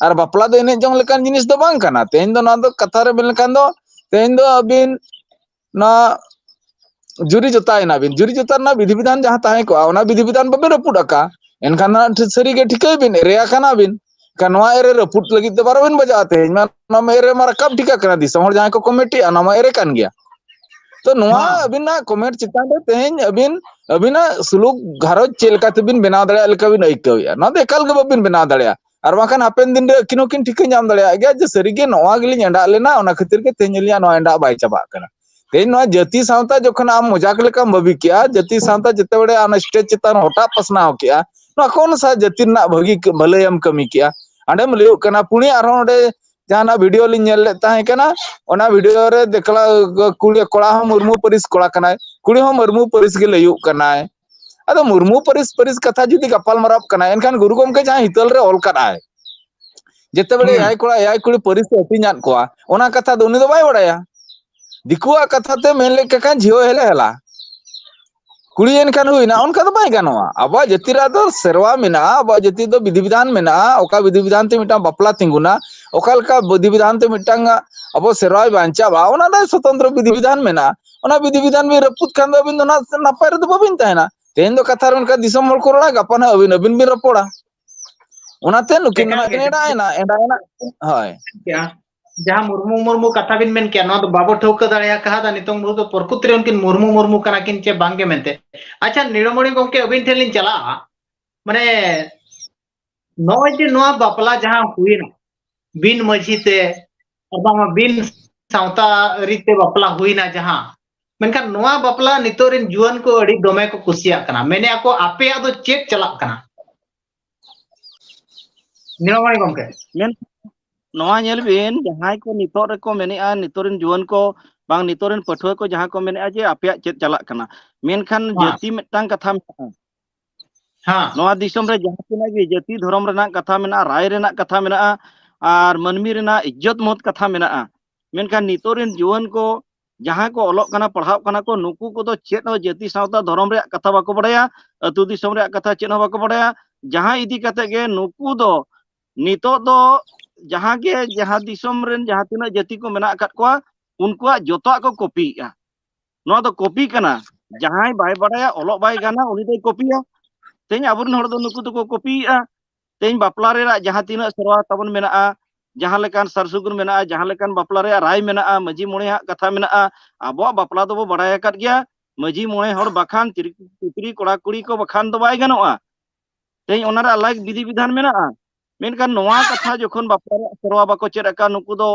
ᱟᱨ ᱵᱟᱯᱞᱟ ᱫᱚ ᱮᱱᱮᱡ ᱡᱚᱝ ᱞᱮᱠᱟᱱ ᱡᱤᱱᱤᱥ ᱫᱚ ᱵᱟᱝ ᱠᱟᱱᱟ᱾ ᱛᱮᱦᱮᱧ ᱫᱚ ᱱᱚᱣᱟ ᱫᱚ ᱠᱟᱛᱷᱟ ᱨᱮ ᱢᱮᱱ ᱞᱮᱠᱷᱟᱱ ᱫᱚ ᱛᱮᱦᱮᱧ ᱫᱚ ᱟᱹᱵᱤᱱ ᱱᱚᱣᱟ ᱡᱩᱨᱤ ᱡᱚᱛᱟᱭᱮᱱᱟ ᱵᱤᱱ, ᱡᱩᱨᱤ ᱡᱚᱛᱟ ᱨᱮᱱᱟᱜ ᱵᱤᱫᱷᱤ ᱵᱤᱫᱷᱟᱱ ᱡᱟᱦᱟᱸ ᱛᱟᱦᱮᱸ ᱠᱚᱜᱼᱟ, ᱚᱱᱟ ᱵᱤᱫᱷᱤ ᱵᱤᱫᱷᱟᱱ ᱵᱟᱵᱤᱱ ᱨᱟᱹᱯᱩᱫ ᱟᱠᱟᱫᱼᱟ, ᱮᱱᱠᱷᱟᱱ ᱱᱟᱜ ᱴᱷᱤᱠ ᱥᱟᱹᱨᱤ ᱜᱮ ᱴᱷᱤᱠᱟᱹᱭ ᱵᱤᱱ, ᱮᱲᱮ ᱟᱠᱟᱱᱟ ᱵᱤᱱ᱾ ᱮᱱᱠᱷᱟᱱ ᱱᱚᱣᱟ ᱮᱲᱮ ᱨᱟᱹᱯᱩᱫ ᱞᱟᱹᱜᱤᱫ ᱫᱚ ᱵᱟᱨᱚ ᱵᱤᱱ ᱵᱟᱡᱟᱜᱼᱟ᱾ ᱛᱮᱦᱮᱧ ᱢᱟ ᱱᱚᱣᱟ ᱢᱟ ᱮᱲᱮ ᱢᱟ ᱨᱟᱠᱟᱵ ᱴᱷᱤᱠᱟᱹᱜ ᱠᱟᱱᱟ, ᱫᱤᱥᱚᱢ ᱦᱚᱲ ᱡᱟᱦᱟᱸᱭ ᱠᱚ ᱠᱚᱢᱮᱴᱤᱜᱼᱟ, ᱱᱚᱣᱟ ᱢᱟ ᱮᱲᱮ ᱠᱟᱱ ᱜᱮᱭᱟ᱾ ᱛᱚ ᱱᱚᱣᱟ ᱦᱮᱸ᱾ ᱟᱹᱵᱤᱱᱟᱜ comment ᱪᱮᱛᱟᱱ ᱨᱮ ᱛᱮᱦᱮᱧ ᱟᱹᱵᱤᱱ ᱟᱹᱵᱤᱱᱟᱜ ᱥᱩᱞᱩᱠ ᱜᱷᱟᱨᱚᱸᱡᱽ ᱪᱮᱫ ᱞᱮᱠᱟ ᱛᱮᱵᱤᱱ ᱵᱮᱱᱟᱣ ᱫᱟᱲᱮᱭᱟᱜ ᱞᱮᱠᱟ ᱵᱤᱱ ᱟᱹᱭᱠᱟᱹᱣᱮᱫᱼᱟ, ᱱᱚᱣᱟ ᱫᱚ ᱮᱠᱟᱞ ᱜᱮ ᱵᱟᱵᱤᱱ ᱵᱮᱱᱟᱣ ᱫᱟᱲᱮᱭᱟᱜᱼᱟ᱾ ᱟᱨ ᱵᱟᱝᱠᱷᱟᱱ ᱦᱟᱯᱮᱱ ᱫᱤᱱ ᱨᱮ ᱟᱹᱠᱤᱱ ᱦᱚᱸᱠᱤᱱ ᱴᱷᱤᱠᱟᱹ ᱧᱟᱢ ᱫᱟᱲᱮᱭᱟᱜ ᱜᱮᱭᱟ ᱡᱮ ᱥᱟᱹᱨᱤᱜᱮ ᱱᱚᱣᱟ ᱜᱮᱞᱤᱧ ᱮᱸᱰᱟᱜ ᱞᱮᱱᱟ, ᱚᱱᱟ ᱠᱷᱟᱹᱛᱤᱨ ᱜᱮ ᱛᱮᱦᱮᱧ ᱟᱹᱞᱤᱧᱟᱜ ᱱᱚᱣᱟ ᱮᱸᱰᱟᱜ ᱵᱟᱭ ᱪᱟᱵᱟᱜ ᱠᱟᱱᱟ᱾ ᱛᱮᱦᱮᱧ ᱱᱚᱣᱟ ᱡᱟᱹᱛᱤ ᱥᱟᱶᱛᱟ ᱡᱚᱠᱷᱚᱱ ᱟᱢ ᱢᱚᱡᱟᱠ ᱞᱮᱠᱟᱢ ᱵᱷᱟᱹᱵᱤ ᱠᱮᱜᱼᱟ, ᱡᱟᱹᱛᱤ ᱥᱟᱶᱛᱟ ᱡᱮᱛᱮ ᱵᱮᱲᱮ ᱟᱢ stage ᱪᱮᱛᱟᱱ ᱦᱚᱴᱟᱜ ᱯᱟᱥᱱᱟᱣ ᱠᱮᱜᱼᱟ, ᱱᱚᱣᱟ ᱠᱚ ᱚᱱᱩᱥᱟᱨ ᱡᱟᱹᱛᱤ ᱨᱮᱱᱟᱜ ᱵᱷᱟᱹᱜᱤ ᱠᱟᱹ-, ᱵᱷᱟᱹᱞᱟᱹᱭ ᱮᱢ ᱠᱟᱹᱢᱤ ᱠᱮᱜᱼᱟ᱾ ᱚᱸᱰᱮᱢ ᱞᱟᱹᱭᱚᱜ ᱠᱟᱱᱟ ᱯᱩᱱᱭᱟᱹ ᱟᱨᱦᱚᱸ ᱚᱸᱰᱮ ᱡᱟᱦᱟᱱᱟᱜ video ᱞᱤᱧ ᱧᱮᱞ ᱞᱮᱫ ᱛᱟᱦᱮᱸ ᱠᱟᱱᱟ, ᱚᱱᱟ video ᱨᱮ ᱫᱮᱠᱞᱟ-, ᱠᱩᱲᱤ, ᱠᱚᱲᱟ ᱦᱚᱸ ᱢᱩᱨᱢᱩ ᱯᱟᱹᱨᱤᱥ ᱠᱚᱲᱟ ᱠᱟᱱᱟᱭ, ᱠᱩᱲᱤ ᱦᱚᱸ ᱢᱩᱨᱢᱩ ᱯᱟᱹᱨᱤᱥ ᱜᱮ ᱞᱟᱹᱭᱚᱜ ᱠᱟᱱᱟᱭ᱾ ᱟᱫᱚ ᱢᱩᱨᱢᱩ ᱯᱟᱹᱨᱤᱥ ᱯᱟᱹᱨᱤᱥ ᱠᱟᱛᱷᱟ ᱡᱩᱫᱤ ᱜᱟᱯᱟᱞ ᱢᱟᱨᱟᱣ ᱠᱟᱱᱟ, ᱮᱱᱠᱷᱟᱱ ᱜᱩᱨᱩ ᱜᱚᱢᱠᱮ ᱡᱟᱦᱟᱸ ᱦᱤᱛᱟᱹᱞ ᱨᱮ ᱚᱞ ᱠᱟᱫ ᱟᱭ, ᱡᱮᱛᱮᱵᱮᱞᱮ ᱦᱩᱸ᱾ ᱮᱭᱟᱭ ᱠᱚᱲᱟ ᱮᱭᱟᱭ ᱠᱩᱲᱤ ᱯᱟᱹᱨᱤᱥ ᱮ ᱦᱟᱹᱴᱤᱧᱟᱫ ᱠᱚᱣᱟ, ᱚᱱᱟ ᱠᱟᱛᱷᱟ ᱫᱚ ᱩᱱᱤ ᱫᱚ ᱵᱟᱭ ᱵᱟᱲᱟᱭᱟ᱾ ᱫᱤᱠᱩᱣᱟᱜ ᱠᱟᱛᱷᱟ ᱛᱮ ᱢᱮᱱ ᱞᱮᱠᱟ ᱠᱷᱟᱱ ᱡᱷᱤᱭᱳ ᱦᱮᱞᱮ ᱦᱮᱞᱟ᱾ ᱠᱩᱲᱤ ᱮᱱᱠᱷᱟᱱ ᱦᱩᱭᱱᱟ, ᱚᱱᱠᱟ ᱫᱚ ᱵᱟᱭ ᱜᱟᱱᱚᱜᱼᱟ᱾ ᱟᱵᱚᱣᱟᱜ ᱡᱟᱹᱛᱤ ᱨᱮ ᱫᱚ ᱥᱮᱨᱣᱟ ᱢᱮᱱᱟᱜᱼᱟ, ᱟᱵᱚᱣᱟᱜ ᱡᱟᱹᱛᱤ ᱫᱚ ᱵᱤᱫᱷᱤ ᱵᱤᱫᱷᱟᱱ ᱢᱮᱱᱟᱜᱼᱟ, ᱚᱠᱟ ᱵᱤᱫᱷᱤ ᱵᱤᱫᱷᱟᱱ ᱛᱮ ᱢᱤᱫᱴᱟᱝ ᱵᱟᱯᱞᱟ ᱛᱤᱸᱜᱩᱱᱟ, ᱚᱠᱟ ᱞᱮᱠᱟ ᱵᱤᱫᱷᱤ ᱵᱤᱫᱷᱟᱱ ᱛᱮ ᱢᱤᱫᱴᱟᱝ ᱟᱵᱚ ᱥᱮᱨᱣᱟᱭ ᱵᱟᱧᱪᱟᱣᱟ, ᱚᱱᱟ ᱫᱚ ᱥᱚᱛᱚᱱᱛᱨᱚ ᱵᱤᱫᱷᱤ ᱵᱤᱫᱷᱟᱱ ᱢᱮᱱᱟᱜᱼᱟ᱾ ᱚᱱᱟ ᱵᱤᱫᱷᱤ ᱵᱤᱫᱷᱟᱱ ᱵᱤᱱ ᱨᱟᱹᱯᱩᱫ ᱠᱷᱟᱱ ᱫᱚ ᱟᱹᱵᱤᱱ ᱫᱚ ᱱᱟᱜ ᱱᱟᱯᱟᱭ ᱨᱮᱫᱚ ᱵᱟᱹᱵᱤᱱ ᱛᱟᱦᱮᱱᱟ᱾ ᱛᱮᱦᱮᱧ ᱫᱚ ᱠᱟᱛᱷᱟ ᱨᱮ ᱚᱱᱠᱟ ᱫᱤᱥᱚᱢ ᱦᱚᱲ ᱠᱚ ᱨᱚᱲᱟ, ᱜᱟᱯᱟ ᱱᱟᱜ ᱟᱹᱵᱤᱱ, ᱟᱹᱵᱤᱱ ᱵᱤᱱ ᱨᱚᱯᱚᱲᱟ᱾ ᱚᱱᱟᱛᱮ ᱱᱩᱠᱤᱱ ᱫᱚ ᱮᱠᱟᱞ ᱱᱟᱜ ᱜᱮ, ᱠᱤᱱ ᱮᱸᱰᱟᱭᱮᱱᱟ, ᱮᱸᱰᱟᱭᱮᱱᱟ᱾ ᱦᱳᱭ᱾ ᱡᱟᱦᱟᱸ ᱢᱩᱨᱢᱩ ᱢᱩᱨᱢᱩ ᱠᱟᱛᱷᱟ ᱵᱤᱱ ᱢᱮᱱ ᱠᱮᱜᱼᱟ, ᱱᱚᱣᱟ ᱫᱚ ᱵᱟᱵᱚ ᱴᱷᱟᱹᱣᱠᱟᱹ ᱫᱟᱲᱮ ᱟᱠᱟᱫᱟ ᱱᱤᱛᱚᱝ ᱢᱩᱦᱩᱨᱛᱚ ᱯᱨᱚᱠᱩᱛ ᱨᱮ ᱩᱱᱠᱤᱱ ᱢᱩᱨᱢᱩ ᱢᱩᱨᱢᱩ ᱠᱟᱱᱟ ᱠᱤᱱ ᱪᱮ ᱵᱟᱝ ᱜᱮ ᱢᱮᱱᱛᱮ᱾ ᱟᱪᱪᱷᱟ, ᱱᱤᱲᱚᱢᱚᱬᱤ ᱜᱚᱢᱠᱮ, ᱟᱹᱵᱤᱱ ᱴᱷᱮᱱ ᱞᱤᱧ ᱪᱟᱞᱟᱜᱼᱟ, ᱢᱟᱱᱮ ᱱᱚᱜᱼᱚᱭ ᱡᱮ ᱱᱚᱣᱟ ᱵᱟᱯᱞᱟ ᱡᱟᱦᱟᱸ ᱦᱩᱭᱱᱟ ᱵᱤᱱ ᱢᱟᱹᱡᱷᱤ ᱛᱮ, ᱟᱨ ᱵᱟᱝᱢᱟ ᱵᱤᱱ ᱥᱟᱶᱛᱟ ᱟᱹᱨᱤ ᱛᱮ ᱵᱟᱯᱞᱟ ᱦᱩᱭᱱᱟ ᱡᱟᱦᱟᱸ, ᱢᱮᱱᱠᱷᱟᱱ ᱱᱚᱣᱟ ᱵᱟᱯᱞᱟ ᱱᱤᱛᱚᱜ ᱨᱮᱱ ᱡᱩᱣᱟᱹᱱ ᱠᱚ ᱟᱹᱰᱤ ᱫᱚᱢᱮ ᱠᱚ ᱠᱩᱥᱤᱭᱟᱜ ᱠᱟᱱᱟ, ᱢᱮᱱᱮᱫᱼᱟ ᱠᱚ, ᱟᱯᱮᱭᱟᱜ ᱫᱚ ᱪᱮᱫ ᱪᱟᱞᱟᱜ ᱠᱟᱱᱟ? ᱱᱤᱲᱚᱢᱚᱬᱤ ᱜᱚᱢᱠᱮ᱾ ᱢᱮᱱ, ᱱᱚᱣᱟ ᱧᱮᱞ ᱵᱤᱱ, ᱡᱟᱦᱟᱸᱭ ᱠᱚ ᱱᱤᱛᱚᱜ ᱨᱮᱠᱚ ᱢᱮᱱᱮᱫᱼᱟ, ᱱᱤᱛᱚᱜ ᱨᱮᱱ ᱡᱩᱣᱟᱹᱱ ᱠᱚ, ᱵᱟᱝ, ᱱᱤᱛᱚᱜ ᱨᱮᱱ ᱯᱟᱹᱴᱷᱩᱣᱟᱹ ᱠᱚ ᱡᱟᱦᱟᱸ ᱠᱚ ᱢᱮᱱᱮᱫᱼᱟ ᱡᱮ ᱟᱯᱮᱭᱟᱜ ᱪᱮᱫ ᱪᱟᱞᱟᱜ ᱠᱟᱱᱟ, ᱢᱮᱱᱠᱷᱟᱱ ᱦᱮᱸ᱾ ᱡᱟᱹᱛᱤ ᱢᱤᱫᱴᱟᱝ ᱠᱟᱛᱷᱟ ᱢᱮᱱᱟᱜᱼᱟ᱾ ᱦᱮᱸ᱾ ᱱᱚᱣᱟ ᱫᱤᱥᱚᱢ ᱨᱮ ᱡᱟᱦᱟᱸ ᱛᱤᱱᱟᱹᱜ ᱜᱮ ᱡᱟᱹᱛᱤ ᱫᱷᱚᱨᱚᱢ ᱨᱮᱱᱟᱜ ᱠᱟᱛᱷᱟ ᱢᱮᱱᱟᱜᱼᱟ, ᱨᱟᱭ ᱨᱮᱱᱟᱜ ᱠᱟᱛᱷᱟ ᱢᱮᱱᱟᱜᱼᱟ, ᱟᱨ ᱢᱟᱹᱱᱢᱤ ᱨᱮᱱᱟᱜ ᱤᱡᱽᱡᱚᱛ ᱢᱚᱦᱚᱛ ᱠᱟᱛᱷᱟ ᱢᱮᱱᱟᱜᱼᱟ, ᱢᱮᱱᱠᱷᱟᱱ ᱱᱤᱛᱚᱜ ᱨᱮᱱ ᱡᱩᱣᱟᱹᱱ ᱠᱚ ᱡᱟᱦᱟᱸᱭ ᱠᱚ ᱚᱞᱚᱜ ᱠᱟᱱᱟ, ᱯᱟᱲᱦᱟᱜ ᱠᱟᱱᱟ ᱠᱚ, ᱱᱩᱠᱩ ᱠᱚᱫᱚ ᱪᱮᱫ ᱦᱚᱸ ᱡᱟᱹᱛᱤ ᱥᱟᱶᱛᱟ ᱫᱷᱚᱨᱚᱢ ᱨᱮᱭᱟᱜ ᱠᱟᱛᱷᱟ ᱵᱟᱠᱚ ᱵᱟᱲᱟᱭᱟ, ᱟᱹᱛᱩ ᱫᱤᱥᱚᱢ ᱨᱮᱭᱟᱜ ᱠᱟᱛᱷᱟ ᱪᱮᱫ ᱦᱚᱸ ᱵᱟᱠᱚ ᱵᱟᱲᱟᱭᱟ᱾ ᱡᱟᱦᱟᱸ ᱤᱫᱤ ᱠᱟᱛᱮ ᱜᱮ ᱱᱩᱠᱩ ᱫᱚ ᱱᱤᱛᱚᱜ ᱫᱚ ᱡᱟᱦᱟᱸ ᱜᱮ, ᱡᱟᱦᱟᱸ ᱫᱤᱥᱚᱢ ᱨᱮᱱ ᱡᱟᱦᱟᱸ ᱛᱤᱱᱟᱹᱜ ᱡᱟᱹᱛᱤ ᱠᱚ ᱢᱮᱱᱟᱜ ᱟᱠᱟᱫ ᱠᱚᱣᱟ, ᱩᱱᱠᱩᱣᱟᱜ ᱡᱚᱛᱚᱣᱟᱜ ᱠᱚ ᱠᱚᱯᱤᱭᱮᱫᱼᱟ᱾ ᱱᱚᱣᱟ ᱫᱚ ᱠᱚᱯᱤ ᱠᱟᱱᱟ᱾ ᱡᱟᱦᱟᱸᱭ ᱵᱟᱭ ᱵᱟᱲᱟᱭᱟ, ᱚᱞᱚᱜ ᱵᱟᱭ ᱜᱟᱱᱟ, ᱩᱱᱤ ᱫᱚᱭ ᱠᱚᱯᱤᱭᱟ᱾ ᱛᱮᱦᱮᱧ ᱟᱵᱚᱨᱮᱱ ᱦᱚᱲ ᱫᱚ ᱱᱩᱠᱩ ᱫᱚᱠᱚ ᱠᱚᱯᱤᱭᱮᱫᱼᱟ᱾ ᱛᱮᱦᱮᱧ ᱵᱟᱯᱞᱟ ᱨᱮᱱᱟᱜ ᱡᱟᱦᱟᱸ ᱛᱤᱱᱟᱹᱜ ᱥᱮᱨᱣᱟ ᱛᱟᱵᱚᱱ ᱢᱮᱱᱟᱜᱼᱟ, ᱡᱟᱦᱟᱸ ᱞᱮᱠᱟᱱ ᱥᱟᱨ ᱥᱟᱹᱜᱩᱱ ᱢᱮᱱᱟᱜᱼᱟ, ᱡᱟᱦᱟᱸ ᱞᱮᱠᱟᱱ ᱵᱟᱯᱞᱟ ᱨᱮᱭᱟᱜ ᱨᱟᱭ ᱢᱮᱱᱟᱜᱼᱟ, ᱢᱟᱹᱡᱷᱤ ᱢᱚᱬᱮ ᱦᱟᱜ ᱠᱟᱛᱷᱟ ᱢᱮᱱᱟᱜᱼᱟ, ᱟᱵᱚᱣᱟᱜ ᱵᱟᱯᱞᱟ ᱫᱚᱵᱚ ᱵᱟᱲᱟᱭ ᱟᱠᱟᱫ ᱜᱮᱭᱟ᱾ ᱢᱟᱹᱡᱷᱤ ᱢᱚᱬᱮ ᱦᱚᱲ ᱵᱟᱠᱷᱟᱱ ᱛᱤᱨ-, ᱛᱤᱛᱨᱤ ᱠᱚᱲᱟ ᱠᱩᱲᱤ ᱠᱚ ᱵᱟᱠᱷᱟᱱ ᱫᱚ ᱵᱟᱭ ᱜᱟᱱᱚᱜᱼᱟ᱾ ᱛᱮᱦᱮᱧ ᱚᱱᱟ ᱨᱮ ᱟᱞᱟᱜᱽ ᱵᱤᱫᱷᱤ ᱵᱤᱫᱷᱟᱱ ᱢᱮᱱᱟᱜᱼᱟ᱾ ᱢᱮᱱᱠᱷᱟᱱ ᱱᱚᱣᱟ ᱠᱟᱛᱷᱟ ᱡᱚᱠᱷᱚᱱ ᱵᱟᱯᱞᱟ ᱨᱮᱭᱟᱜ ᱥᱮᱨᱣᱟ ᱵᱟᱠᱚ ᱪᱮᱫ ᱟᱠᱟᱫ, ᱱᱩᱠᱩ ᱫᱚ